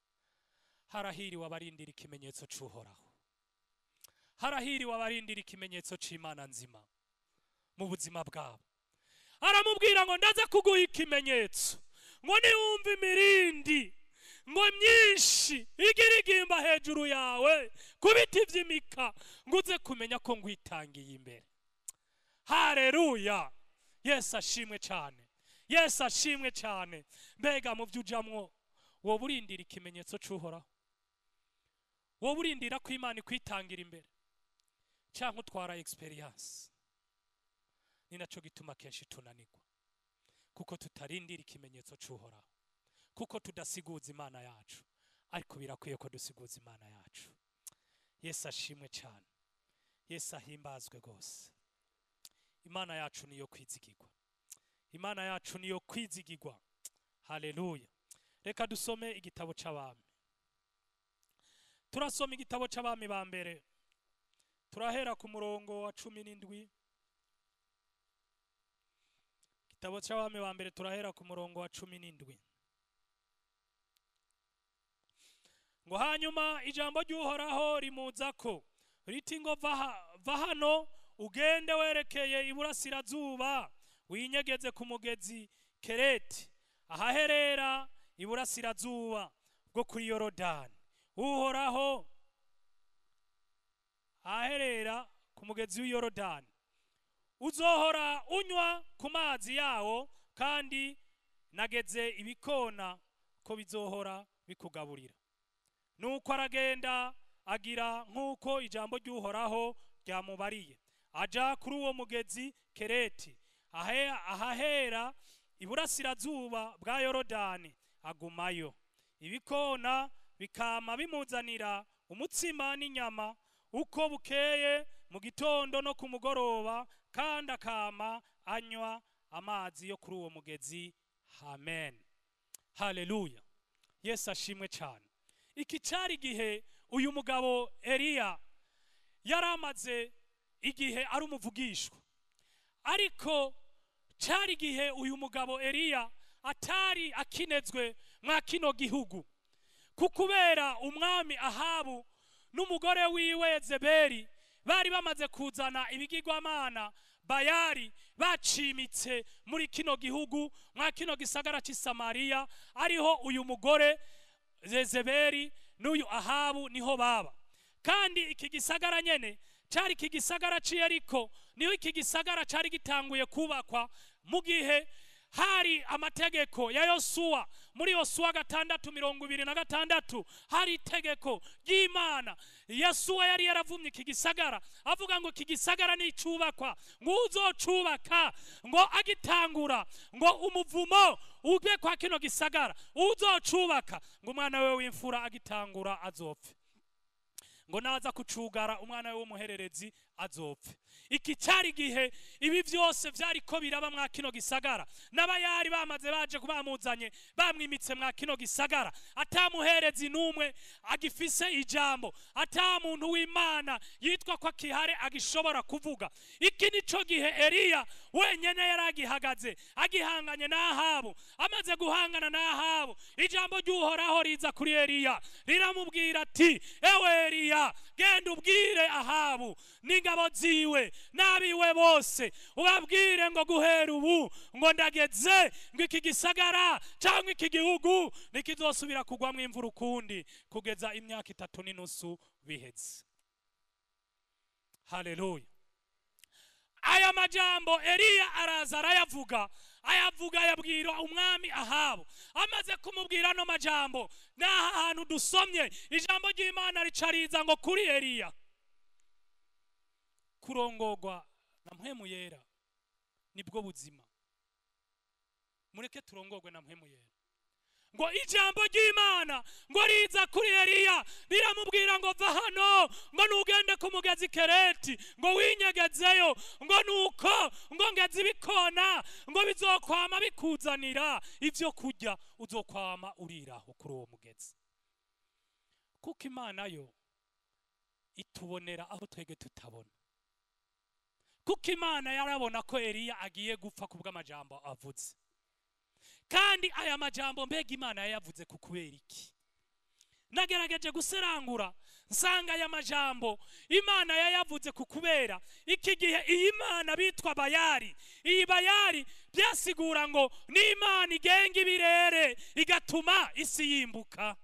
A: Harahiriwe abarindira ikimenyetso c'Uhoraho. Harahiriwe abarindira ikimenyetso c'Imana nzima mu buzima bwabo. Aramubwira ngo ndaza kuguha ikimenyetso, ngo niwumva imirindi ngo myinshi igirigimba hejuru yawe ku biti vy'imika, ngo uze kumenya ko ngwitangiye imbere. Haleluya! Yesu ashimwe cyane, Yesu ashimwe cyane. Mbega mu byo ujamwo wowe urindira ikimenyetso c'Uhoraho? Wowe urindira ko Imana ikwitangira imbere, cyangwa utwara experience? Ni naco gituma kenshi tunanirwa, kuko tutarindira ikimenyetso c'Uhoraho, kuko tudasiguza Imana yacu. Ariko birakwiye ko dusiguza Imana yacu. Yesu ashimwe cyane, Yesu ahimbazwe gose. Imana yacu niyo kwizigirwa, Imana yacu niyo kwizigirwa. Haleluya! Reka dusome igitabo c'Abami. Turasoma igitabo c'Abami ba mbere, turahera ku murongo wa 17. Igitabo c'Abami ba mbere turahera ku murongo wa 17. Ngo hanyuma ijambo ry'Uhoraho rimuzako riti ngo va hano ugende werekeye iburasirazuba, winyegeze ku mugezi Kereti, ahaherera iburasirazuba bwo kuri Yorodani. Uhoraho ahaherera ku mugezi w'Yorodani, uzohora unywa ku mazi yawo, kandi nageze ibikona ko bizohora bikugaburira. Nuko aragenda agira nk'uko ijambo ry'Uhoraho ryamubariye, aja kuri uwo mugezi Kereti, ahahera iburasirazuba bwa Yorodani, agumayo. Ibikona bikama bimuzanira umutsima n'inyama uko bukeye mu gitondo no ku mugoroba, kandi akama anywa amazi yo kuri uwo mugezi. Amen. Haleluya! Yesu ashimwe cyane. Iki cyari igihe uyu mugabo Eliya yaramaze igihe ari umuvugishwa, ariko cyari igihe uyu mugabo Eliya atari akinezwe mwa kino gihugu, kukubera umwami Ahabu n'umugore wiwe Yezebeli bari bamaze kuzana ibigirwamana Bayali bacimitse muri kino gihugu, mwa kino gisagara cy'i Samariya, ariho uyu mugore Yezebeli n'uyu Ahabu niho baba. Kandi iki gisagara nyene cyari iki gisagara cy'i Yeriko, niho iki gisagara cyari gitanguye kubakwa mu gihe hari amategeko ya Yosuwa. Muri Yosuwa 6:26 hari itegeko ry'Imana. Yosuwa yari yaravumye iki gisagara avuga ngo iki gisagara nicubakwa, ngo uzocubaka ngo agitangura ngo umuvumo ube kwa kino gisagara, uzocubaka ngo umwana we w'imfura agitangura azopfe, ngo naza kucugara umwana we w'umuhererezi azopfe. Iki cyari igihe ibi byose byariko biraba mwa kino gisagara, n'abayari bamaze baje kubamuzanye bamwimitse mwa kino gisagara, atamuherezi n'umwe agifise ijambo, ata muntu w'Imana yitwa ko akihare agishobora kuvuga. Iki nico gihe Eliya wenyene yaragihagaze agihanganye na Ahabu. Amaze guhangana na Ahabu, ijambo ry'Uhoraho riza kuri Eliya riramubwira ati: ewe Eliya, genda ubwire Ahabu n'ingabo ziwe n'abiwe bose, ubabwire ngo guhera ubu ngo ndageze ngo iki gisagara cyangwa iki gihugu nikizosubira kugwamwo imvura ukundi kugeza imyaka 3.5 biheze. Haleluya! Aya majambo Eliya araza arayavuga, ayavuga yabwira umwami Ahabu. Amaze kumubwira no majambo, n'aha hantu dusomye ijambo ry'Imana ricariza ngo kuri Eliya kurongorwa na Mpwemu Yera nibwo buzima. Mureke turongorwe na Mpwemu Yera. Ngo ijambo ry'Imana ngo riza kuri Eliya riramubwira ngo va hano, ngo nugende ku mugezi Kereti, ngo winyegezeyo, ngo nuko ngo ngeze ibikona ngo bizokwama bikuzanira ivyo kurya, uzokwama uriraho kuri uwo mugezi. Kuko Imana yo itubonera aho twege tutabona. Kuko Imana yarabona ko Eliya agiye gupfa kubw'amajambo avuze. Kandi aya majambo mbega Imana yayavuze ku kubera iki? Nagerageje guserangura nsanga aya majambo Imana yayavuze ku kubera iki gihe iyi Mana bitwa Bayari. Iyi Bayari byasigura ngo ni Imana igenga ibirere igatuma isi yimbuka.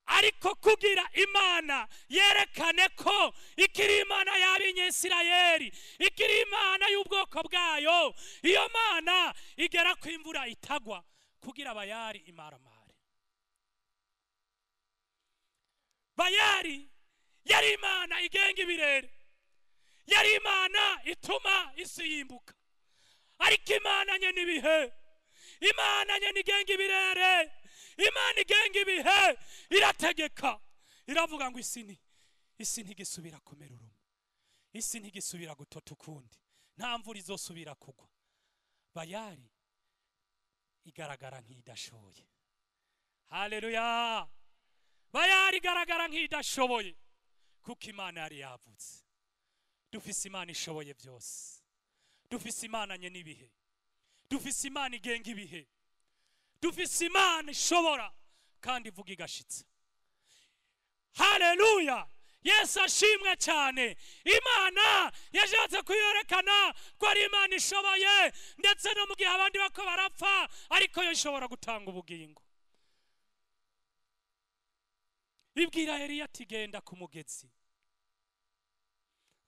A: Ariko kugira Imana yerekane ko ikiri Imana y'Abanyisirayeli, ikiri Imana y'ubwoko bwayo, iyo Mana igera ku imvura itagwa kugira Bayari imaramare. Bayari yari Imana igenga ibirere, yari Imana ituma isi yimbuka. Ariko Imana nyene ibihe, Imana nyene igenga ibirere, Imana igenga ibihe, irategeka, iravuga ngo isi ntigisubira kumera urume, isi ntigisubira gutota ukundi, nta mvura izosubira kugwa. Bayari igaragara nk'idashoboye. Haleluya! Bayari igaragara nk'idashoboye kuko Imana yari yavutse. Dufise Imana ishoboye byose, dufise Imana nyene ibihe, dufise Imana igenga ibihe, dufise Imana ishobora kandi ivuga igashitsa. Haleluya! Yesu ashimwe cyane. Imana yashatse kuyerekana ko ari Imana ishoboye, ndetse no mu gihe abandi bako barapfa, ariko yo ishobora gutanga ubugingo. Ibwira Eliya ati genda ku mugezi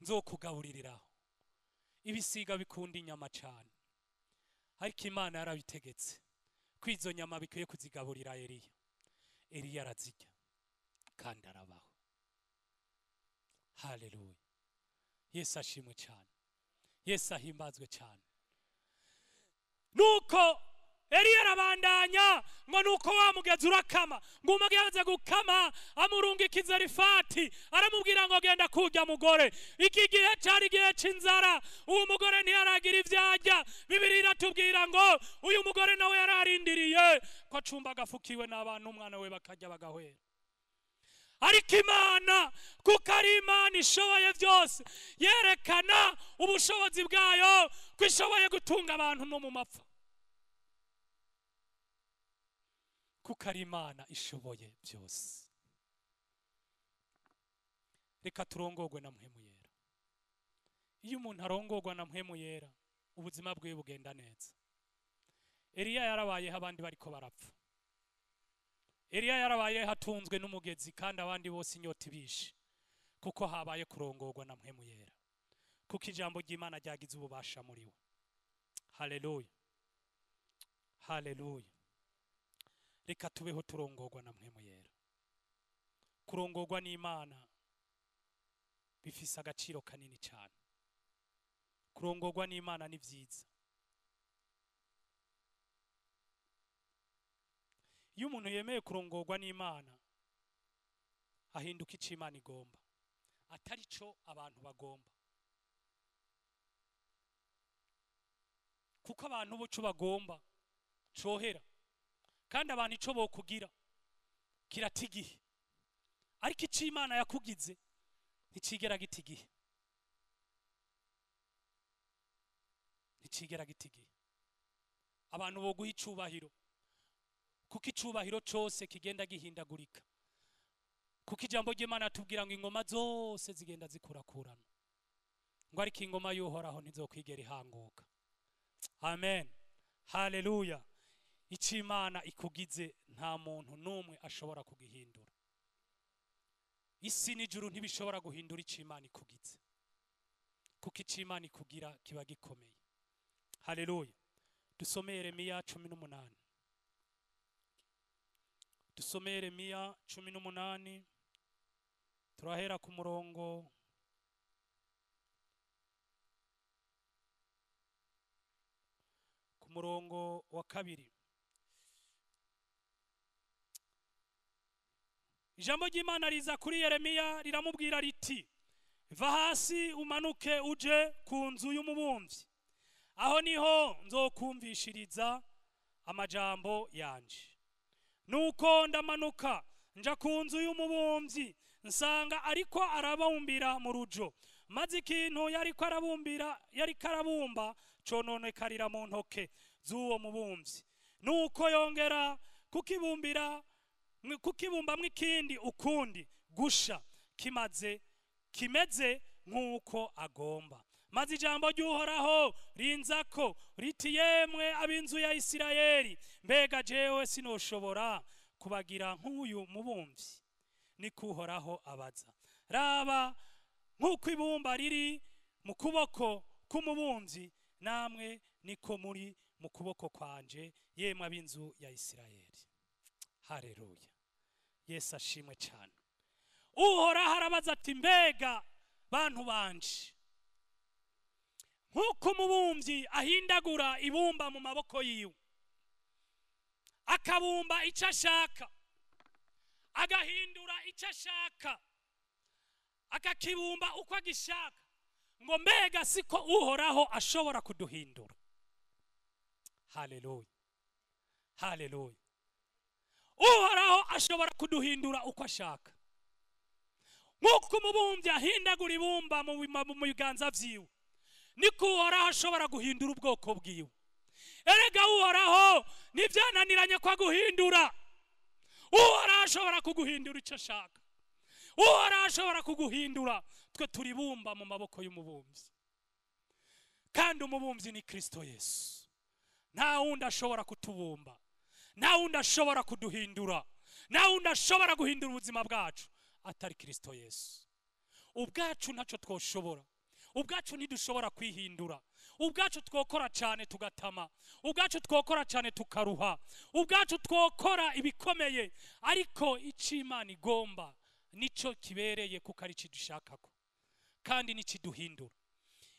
A: nzokugabuririraho. Ibisiga bikunda inyama cyane, ariko Imana yarabitegetse ko izo nyama bikwiye kuzigaburira Eliya. Eliya arazirya kandi arabaho. Haleluya! Yesu ashimwe cyane, Yesu ahimbazwe cyane. Nuko Eliya arabandanya ngo nuko wa mugezi urakama, ngo umugezi gukama amurungika Zarifati, aramubwira ngo genda kurya mugore. Iki gihe cyari gihe c'inzara, uwo mugore ntiyaragira ivyarya. Bibiliya iratubwira ngo uyu mugore nawe yararindiriye ko acumba agafukiwe n'abantu, umwana we bakarya bagahwera. Ariko Imana kuko ari Imana ishoboye byose, yerekana ubushobozi bwayo ko ishoboye gutunga abantu no mu mapfa, kuko ari Imana ishoboye byose. Reka turongorwe na Mpwemu Yera. Iyo umuntu arongorwa na Mpwemu Yera, ubuzima bwiwe bugenda neza. Eliya yarabayeho abandi bariko barapfa. Eliya yarabayeho atunzwe n'umugezi kandi abandi bose inyota ibishe, kuko habaye kurongorwa na Mpwemu Yera, kuko ijambo ry'Imana ryagize ububasha muri we. Haleluya, haleluya. Reka tubeho turongorwa na Mpwemu Yera. Kurongorwa n'Imana bifise agaciro kanini cyane. Kurongorwa n'Imana ni vyiza. Iyo umuntu yemeye kurongorwa n'Imana ahinduka ico Imana igomba, atari co abantu bagomba. Kuko abantu bo co bagomba cohera, kandi abantu ico bokugira kiratigihe, ariko ico Imana yakugize nticigera gitigihe, nticigera gitigihe. Abantu boguha icubahiro, kuko icubahiro cose kigenda gihindagurika, kuko ijambo ry'Imana tubwira ngo ingoma zose zigenda zikurakurana, ngo ariko ingoma y'Uhoraho ntizokwigera ihanguka. Amen, haleluya. Ico Imana ikugize nta muntu n'umwe ashobora kugihindura. Isi n'ijuru ntibishobora guhindura ico Imana ikugize, kuko ico Imana ikugira kiba gikomeye. Haleluya. Dusome Yeremiya 18. Dusome Yeremiya 18, turahera ku murongo wa 2. Ijambo ry'Imana riza kuri Yeremiya riramubwira riti: va hasi umanuke uje ku nzu y'umubumvyi, aho niho nzokumvishiriza amajambo yanje. Nuko ndamanuka nja ku nzu y'umubumvyi, nsanga ariko arabumbira mu rujo, maze ikintu yariko arabumbira yariko arabumba cononekarira mu ntoke z'uwo mubumvyi. Nuko yongera kukibumbira Kukibumbamwo ikindi ukundi gusha kimaze kimeze nk'uko agomba. Maze ijambo ry'Uhoraho rinzako riti: yemwe ab'inzu ya Isirayeli, mbega jewe sinoshobora kubagira nk'uyu mubumbyi? Niko Uhoraho abaza. Raba, nk'uko ibumba riri mu kuboko k'umubumbyi, namwe niko muri mu kuboko kwanje, yemwe ab'inzu ya Isirayeli. Haleluya, Yesu ashimwe cyane. Uhoraho arabaza ati: mbega bantu banje, nk'uko umubumbyi ahindagura ibumba mu maboko yiwe, akabumba icyo ashaka, agahindura icyo ashaka, akakibumba uko agishaka, ngo mbega siko Uhoraho ashobora kuduhindura? Haleluya, haleluya. Uhoraho ashobora kuduhindura uko ashaka. Nk'uko umubumbyi ahindagura ibumba mu biganza vyiwe, niko Uhoraho ashobora guhindura ubwoko bwiwe. Erega Uhoraho ntibyananiranye ko aguhindura. Uhoraho ashobora kuguhindura icyo ashaka. Uhoraho ashobora kuguhindura. Twe turibumba mu maboko y'umubumbyi, kandi umubumbyi ni Kristo Yesu. Nta wundi ashobora kutubumba, nta wundi ashobora kuduhindura, nta wundi ashobora guhindura ubuzima bwacu atari Kristo Yesu. Ubwacu ntacyo twoshobora, ubwacu ntidushobora kwihindura. Ubwacu twokora cyane tugatama, ubwacu twokora cyane tukaruha, ubwacu twokora ibikomeye, ariko icyo Imana igomba nicyo kibereye, kuko ari kidushakako kandi nikiduhindura.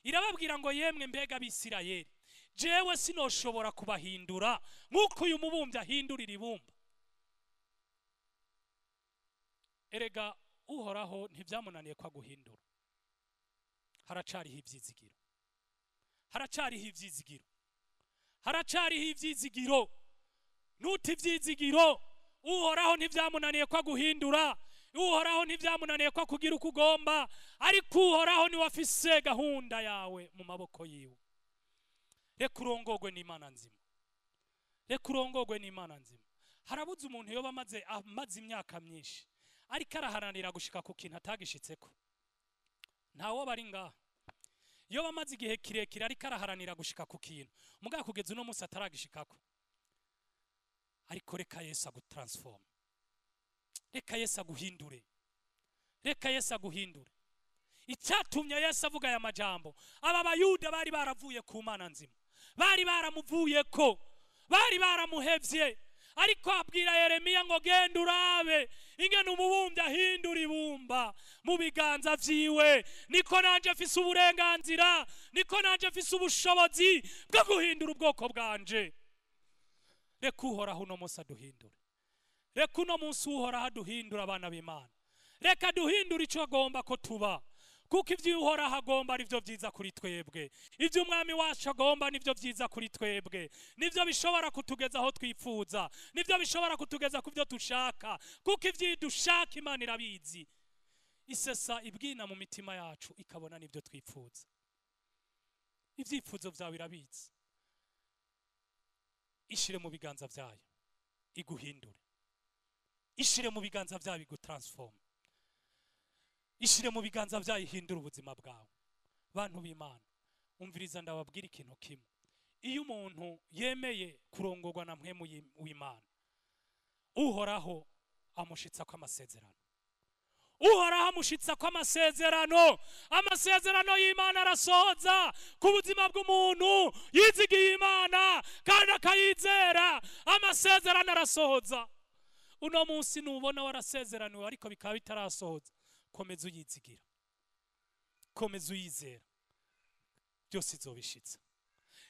A: Irababwira ngo: yemwe mbega abisirayeli, jewe sinoshobora kubahindura nk'uko uyu mubumbyi ahindurira ibumba? Erega Uhoraho ntibyamunaniye ko aguhindura. Haracariho ibyizigiro, haracariho ibyizigiro, haracariho ibyizigiro. Nuta ibyizigiro. Uhoraho ntibyamunaniye ko aguhindura. Uhoraho ntibyamunaniye ko akugira uko ugomba, ariko Uhoraho niwe afise gahunda yawe mu maboko yiwe. Reka urongogwe n'Imana nzima, reka urongogwe n'Imana nzima. Harabuze umuntu yoba amaze imyaka myinshi ariko araharanira gushika ku kintu atagishitseko? Ntawo bari ngaha iyo bamaze igihe kirekire ariko araharanira gushika ku kintu, mugabo kugeza uno munsi ataragishikako? Ariko reka Yesu agutransform, reka Yesu aguhindure, reka Yesu aguhindure. Icyatumye Yesu avuga aya majambo, aba Bayuda bari baravuye ku Mana nzima, bari baramuvuye ko, bari baramuhevye. Ariko abwira Yeremiya ngo: genda urabe ingene umubumbyi ahindura ibumba mu biganza vyiwe, niko nanje mfise uburenganzira, niko nanje mfise ubushobozi bwo guhindura ubwoko bwanje. Reka Uhoraho uno munsi aduhindure. Reka uno munsi Uhoraho aduhindura, abana b'Imana. Reka duhindure icyo agomba ko tuba, kuko ibyo Uhoraho agomba ari byo byiza kuri twebwe. Ibyo Umwami wacu agomba nibyo byiza kuri twebwe, nibyo bishobora kutugeza aho twifuza, nibyo bishobora kutugeza ku byo dushaka, kuko ibyo dushaka Imana irabizi. Isesa ibwina mu mitima yacu, ikabona n'ibyo twifuza. Ibyifuzo byawe irabizi. Ishire mu biganza byayo iguhindure, ishire mu biganza byayo igutransform, ishire mu biganza byayo ihindura ubuzima bwawe. Bantu b'Imana, umviriza ndababwira ikintu kimwe: iyo umuntu yemeye kurongorwa na Mpwemu w'Imana, Uhoraho amushitsa ko amasezerano. Uhoraho amushitsa ko amasezerano. Amasezerano y'Imana arasohoza ku buzima bw'umuntu yizigiye Imana kandi akayizera. Amasezerano arasohoza. Uno munsi nubona warasezeraniwe ariko bikaba bitarasohoza, komeza uyizigira, komeza uyizera, byose izobishitsa.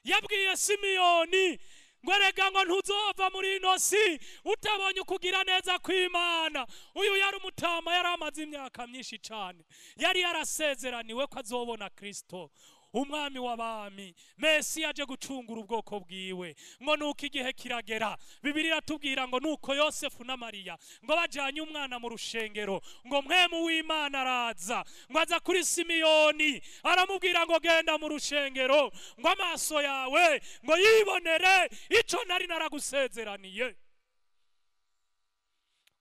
A: Yabwiye Simiyoni ngo: erega ngo ntuzova muri ino si utabonye ukugira neza kw'Imana. Uyu yari umutama, yari amaze imyaka myinshi cyane, yari yarasezeraniwe ko azobona Kristo, Umwami w'abami, Mesi yaje gucungura ubwoko bwiwe. Ngo nuko igihe kiragera, Bibiliya iratubwira ngo nuko Yosefu na Mariya ngo bajanye umwana mu rushengero, ngo Mpwemu w'Imana araza, ngo aza kuri Simiyoni aramubwira ngo: genda mu rushengero, ngo amaso yawe ngo yibonere ico nari naragusezeraniye.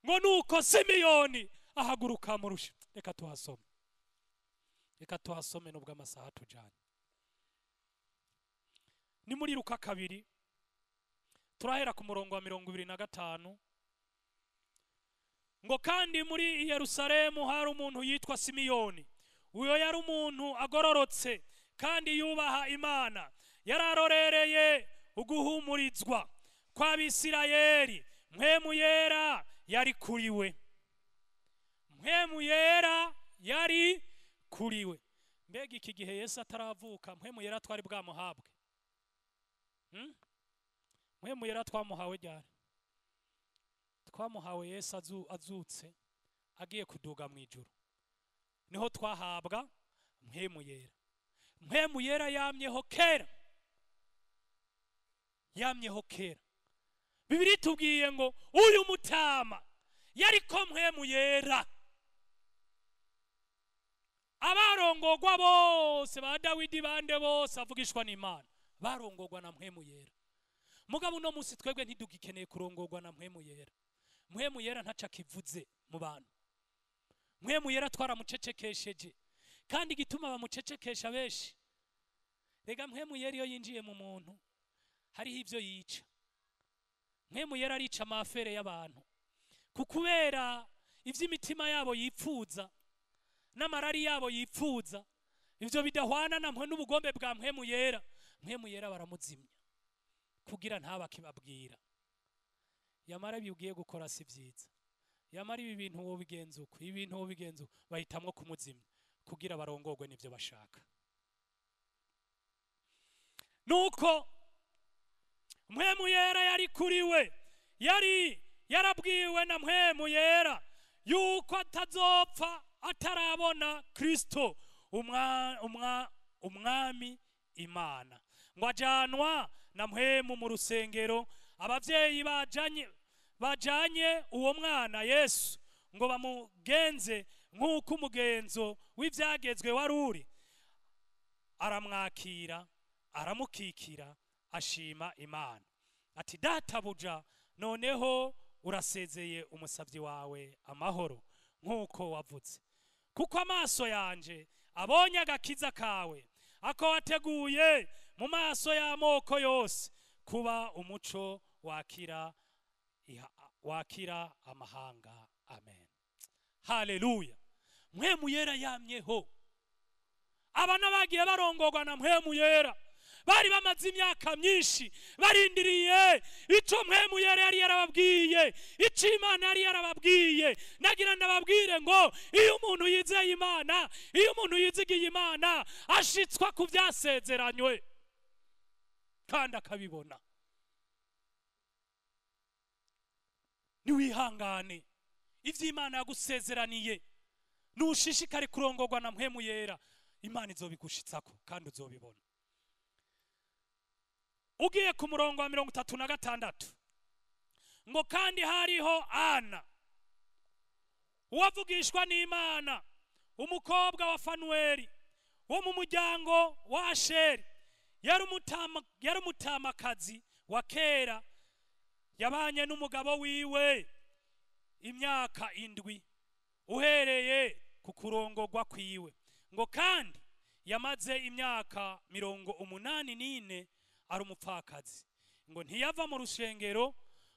A: Ngo nuko Simiyoni ahaguruka mu rusha. Reka tuhasome, reka tuhasome nubwo amasaha tujanye. Ni muri Luka 2, turahera ku murongo wa 25. Ngo kandi muri Yerusalemu hari umuntu yitwa Simiyoni. Uyo yari umuntu agororotse kandi yubaha Imana, yararorereye uguhumurizwa kw'Abisirayeli. Mpwemu Yera yari kuriwe, Mpwemu Yera yari kuriwe. Mbega iki gihe Yesu ataravuka, Mpwemu Yera twari bwamuhabwe? Mpwemu Yera twamuhawe ryari? Twamuhawe Yesu azutse agiye kuduga mu ijuru, niho twahabwa Mpwemu Yera. Mpwemu Yera yamyeho kera, yamyeho kera. Bibiri tubwiye ngo uyu mutama yariko Mpwemu Yera. Abarongogwa bose ba Dawidi bande bose avugishwa n'Imana barongogwa na Mpwemu Yera. Mugabo uno munsi twebwe ntidugikeneye kurongogwa na Mpwemu Yera. Mpwemu Yera ntaca kivuze mu bantu. Mpwemu Yera twaramucecekesheje, kandi igituma bamucecekesha benshi, rega Mpwemu Yera iyo yinjiye mu muntu hariho ivyo yica. Mpwemu Yera arica amafere y'abantu, kukubera ivy'imitima yabo yipfuza n'amarari yabo yipfuza, ivyo bidahwana na mwe n'ubugombe bwa Mpwemu Yera. Mpwemu Yera baramuzimya kugira ntabakibabwira. Yamara biugiye gukora si vyiza, yamara ibi bintu wo bigenza uko, ibi bintu wo bigenza uko, bahitamwo kumuzimya kugira barongogwe n'ivyo bashaka. Nuko Mpwemu Yera yari kuriwe, yari yarabwiwe na Mpwemu Yera yuko atazopfa atarabona Kristo umwami Imana. Ngo ajanwa na Mpwemu mu rusengero. Abavyeyi bajanye uwo mwana Yesu ngo bamugenze nk'uko umugenzo w'ivyagezwe wari uri. Aramwakira, aramukikira, ashima Imana ati: databuja, noneho urasezeye umusavyi wawe amahoro nk'uko wavuze, kuko amaso yanje abonye agakiza kawe, ako wateguye mu maso y'amoko yose, kuba umuco wakira amahanga. Amen. Haleluya. Mpwemu Yera yamyeho. Abana bagiye barongogwa na Mpwemu Yera bari bamaze imyaka myinshi barindiriye ico Mpwemu Yera yari yarababwiye, ico Imana yari yarababwiye. Nagira ndababwire ngo iyo umuntu yizeye Imana, iyo umuntu yizigiye Imana, ashitswa ku vyasezeranywe kandi akabibona. Niwihangane, ivyo Imana yagusezeraniye nushishikare kurongorwa na Mpwemu Yera, Imana izobigushitsako kandi uzobibona. Ugiye ku murongo wa 36, ngo kandi hariho Ana uwavugishwa n'Imana, umukobwa wa Fanueli wo mu muryango wa Asheri, yari umutamakazi wa kera, yabanye n'umugabo wiwe imyaka 7 uhereye ku kurongorwa kwiwe. Ngo kandi yamaze imyaka 84 ari umupfakazi. Ngo ntiyava mu rushengero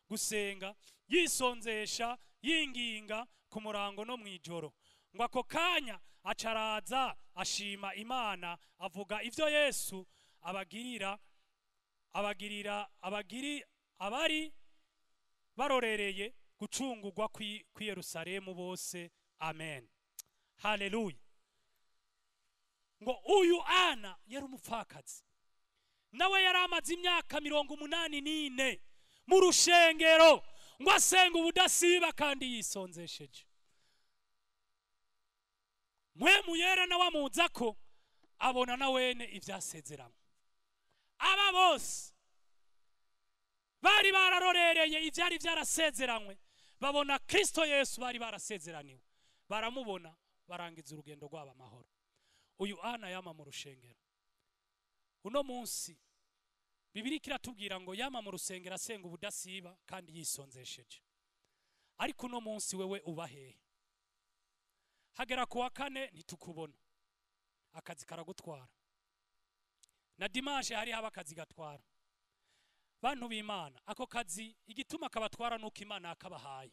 A: gusenga, yisonzesha, yinginga ku murango no mwijoro. Ngo ako kanya acaraza ashima Imana, avuga ivyo Yesu abagirira abari barorereye gucungurwa kw'i Yerusalemu bose. Amen. Haleluya. Ngo uyu Ana yari umupfakazi, nawe yari amaze imyaka 84 mu rushengero, ngo asenga ubudasiba kandi yisonzesheje. Mpwemu Yera nawe amuza ko abona na wene ivyasezeranywe. Aba bose bari bararorereye ivyari vyarasezeranywe, babona Kristo Yesu bari barasezeraniwe, baramubona, barangiza urugendo rwabo amahoro. Uyu Ana yama mu rushengero. Uno munsi Bibiri kiratubwira ngo yama mu rusengero asenga ubudasiba kandi yisonzesheje. Ariko uno munsi wewe uba hehe? Hagera ku wa kane ntitukubona, akazi karagutwara, na dimanche hari haba akazi gatwara. Bantu b'Imana, ako kazi igituma kabatwara nuko Imana yakabahaye.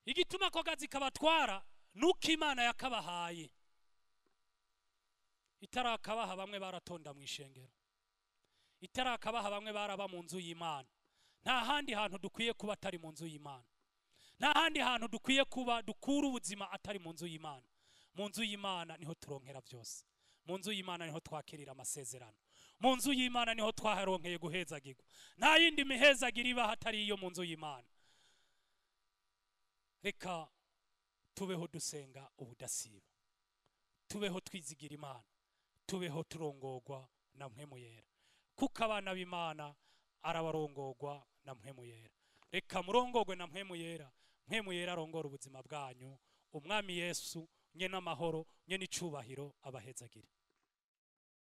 A: Igituma ako kazi kabatwara nuko Imana yakabahaye. Itarakabaha bamwe baratonda mu ishengero, itarakabaha bamwe baraba mu nzu y'Imana. Nta handi hantu dukwiye kuba atari mu nzu y'Imana. Nta handi hantu dukwiye kuba dukura ubuzima atari mu nzu y'Imana. Mu nzu y'Imana niho turonkera byose. Mu nzu y'Imana niho twakirira amasezerano. Mu nzu y'Imana niho twaharonkeye guhezagirwa. Nta yindi mihezagiro ibaho atari iyo mu nzu y'Imana. Reka tubeho dusenga ubudasiba, tubeho twizigira Imana, tubeho turongorwa na Mpwemu Yera, kuko abana b'Imana arabarongorwa na Mpwemu Yera. Reka murongorwe na Mpwemu Yera, Mpwemu Yera arongora ubuzima bwanyu. Umwami Yesu nye n'amahoro nye n'icubahiro abahezagire.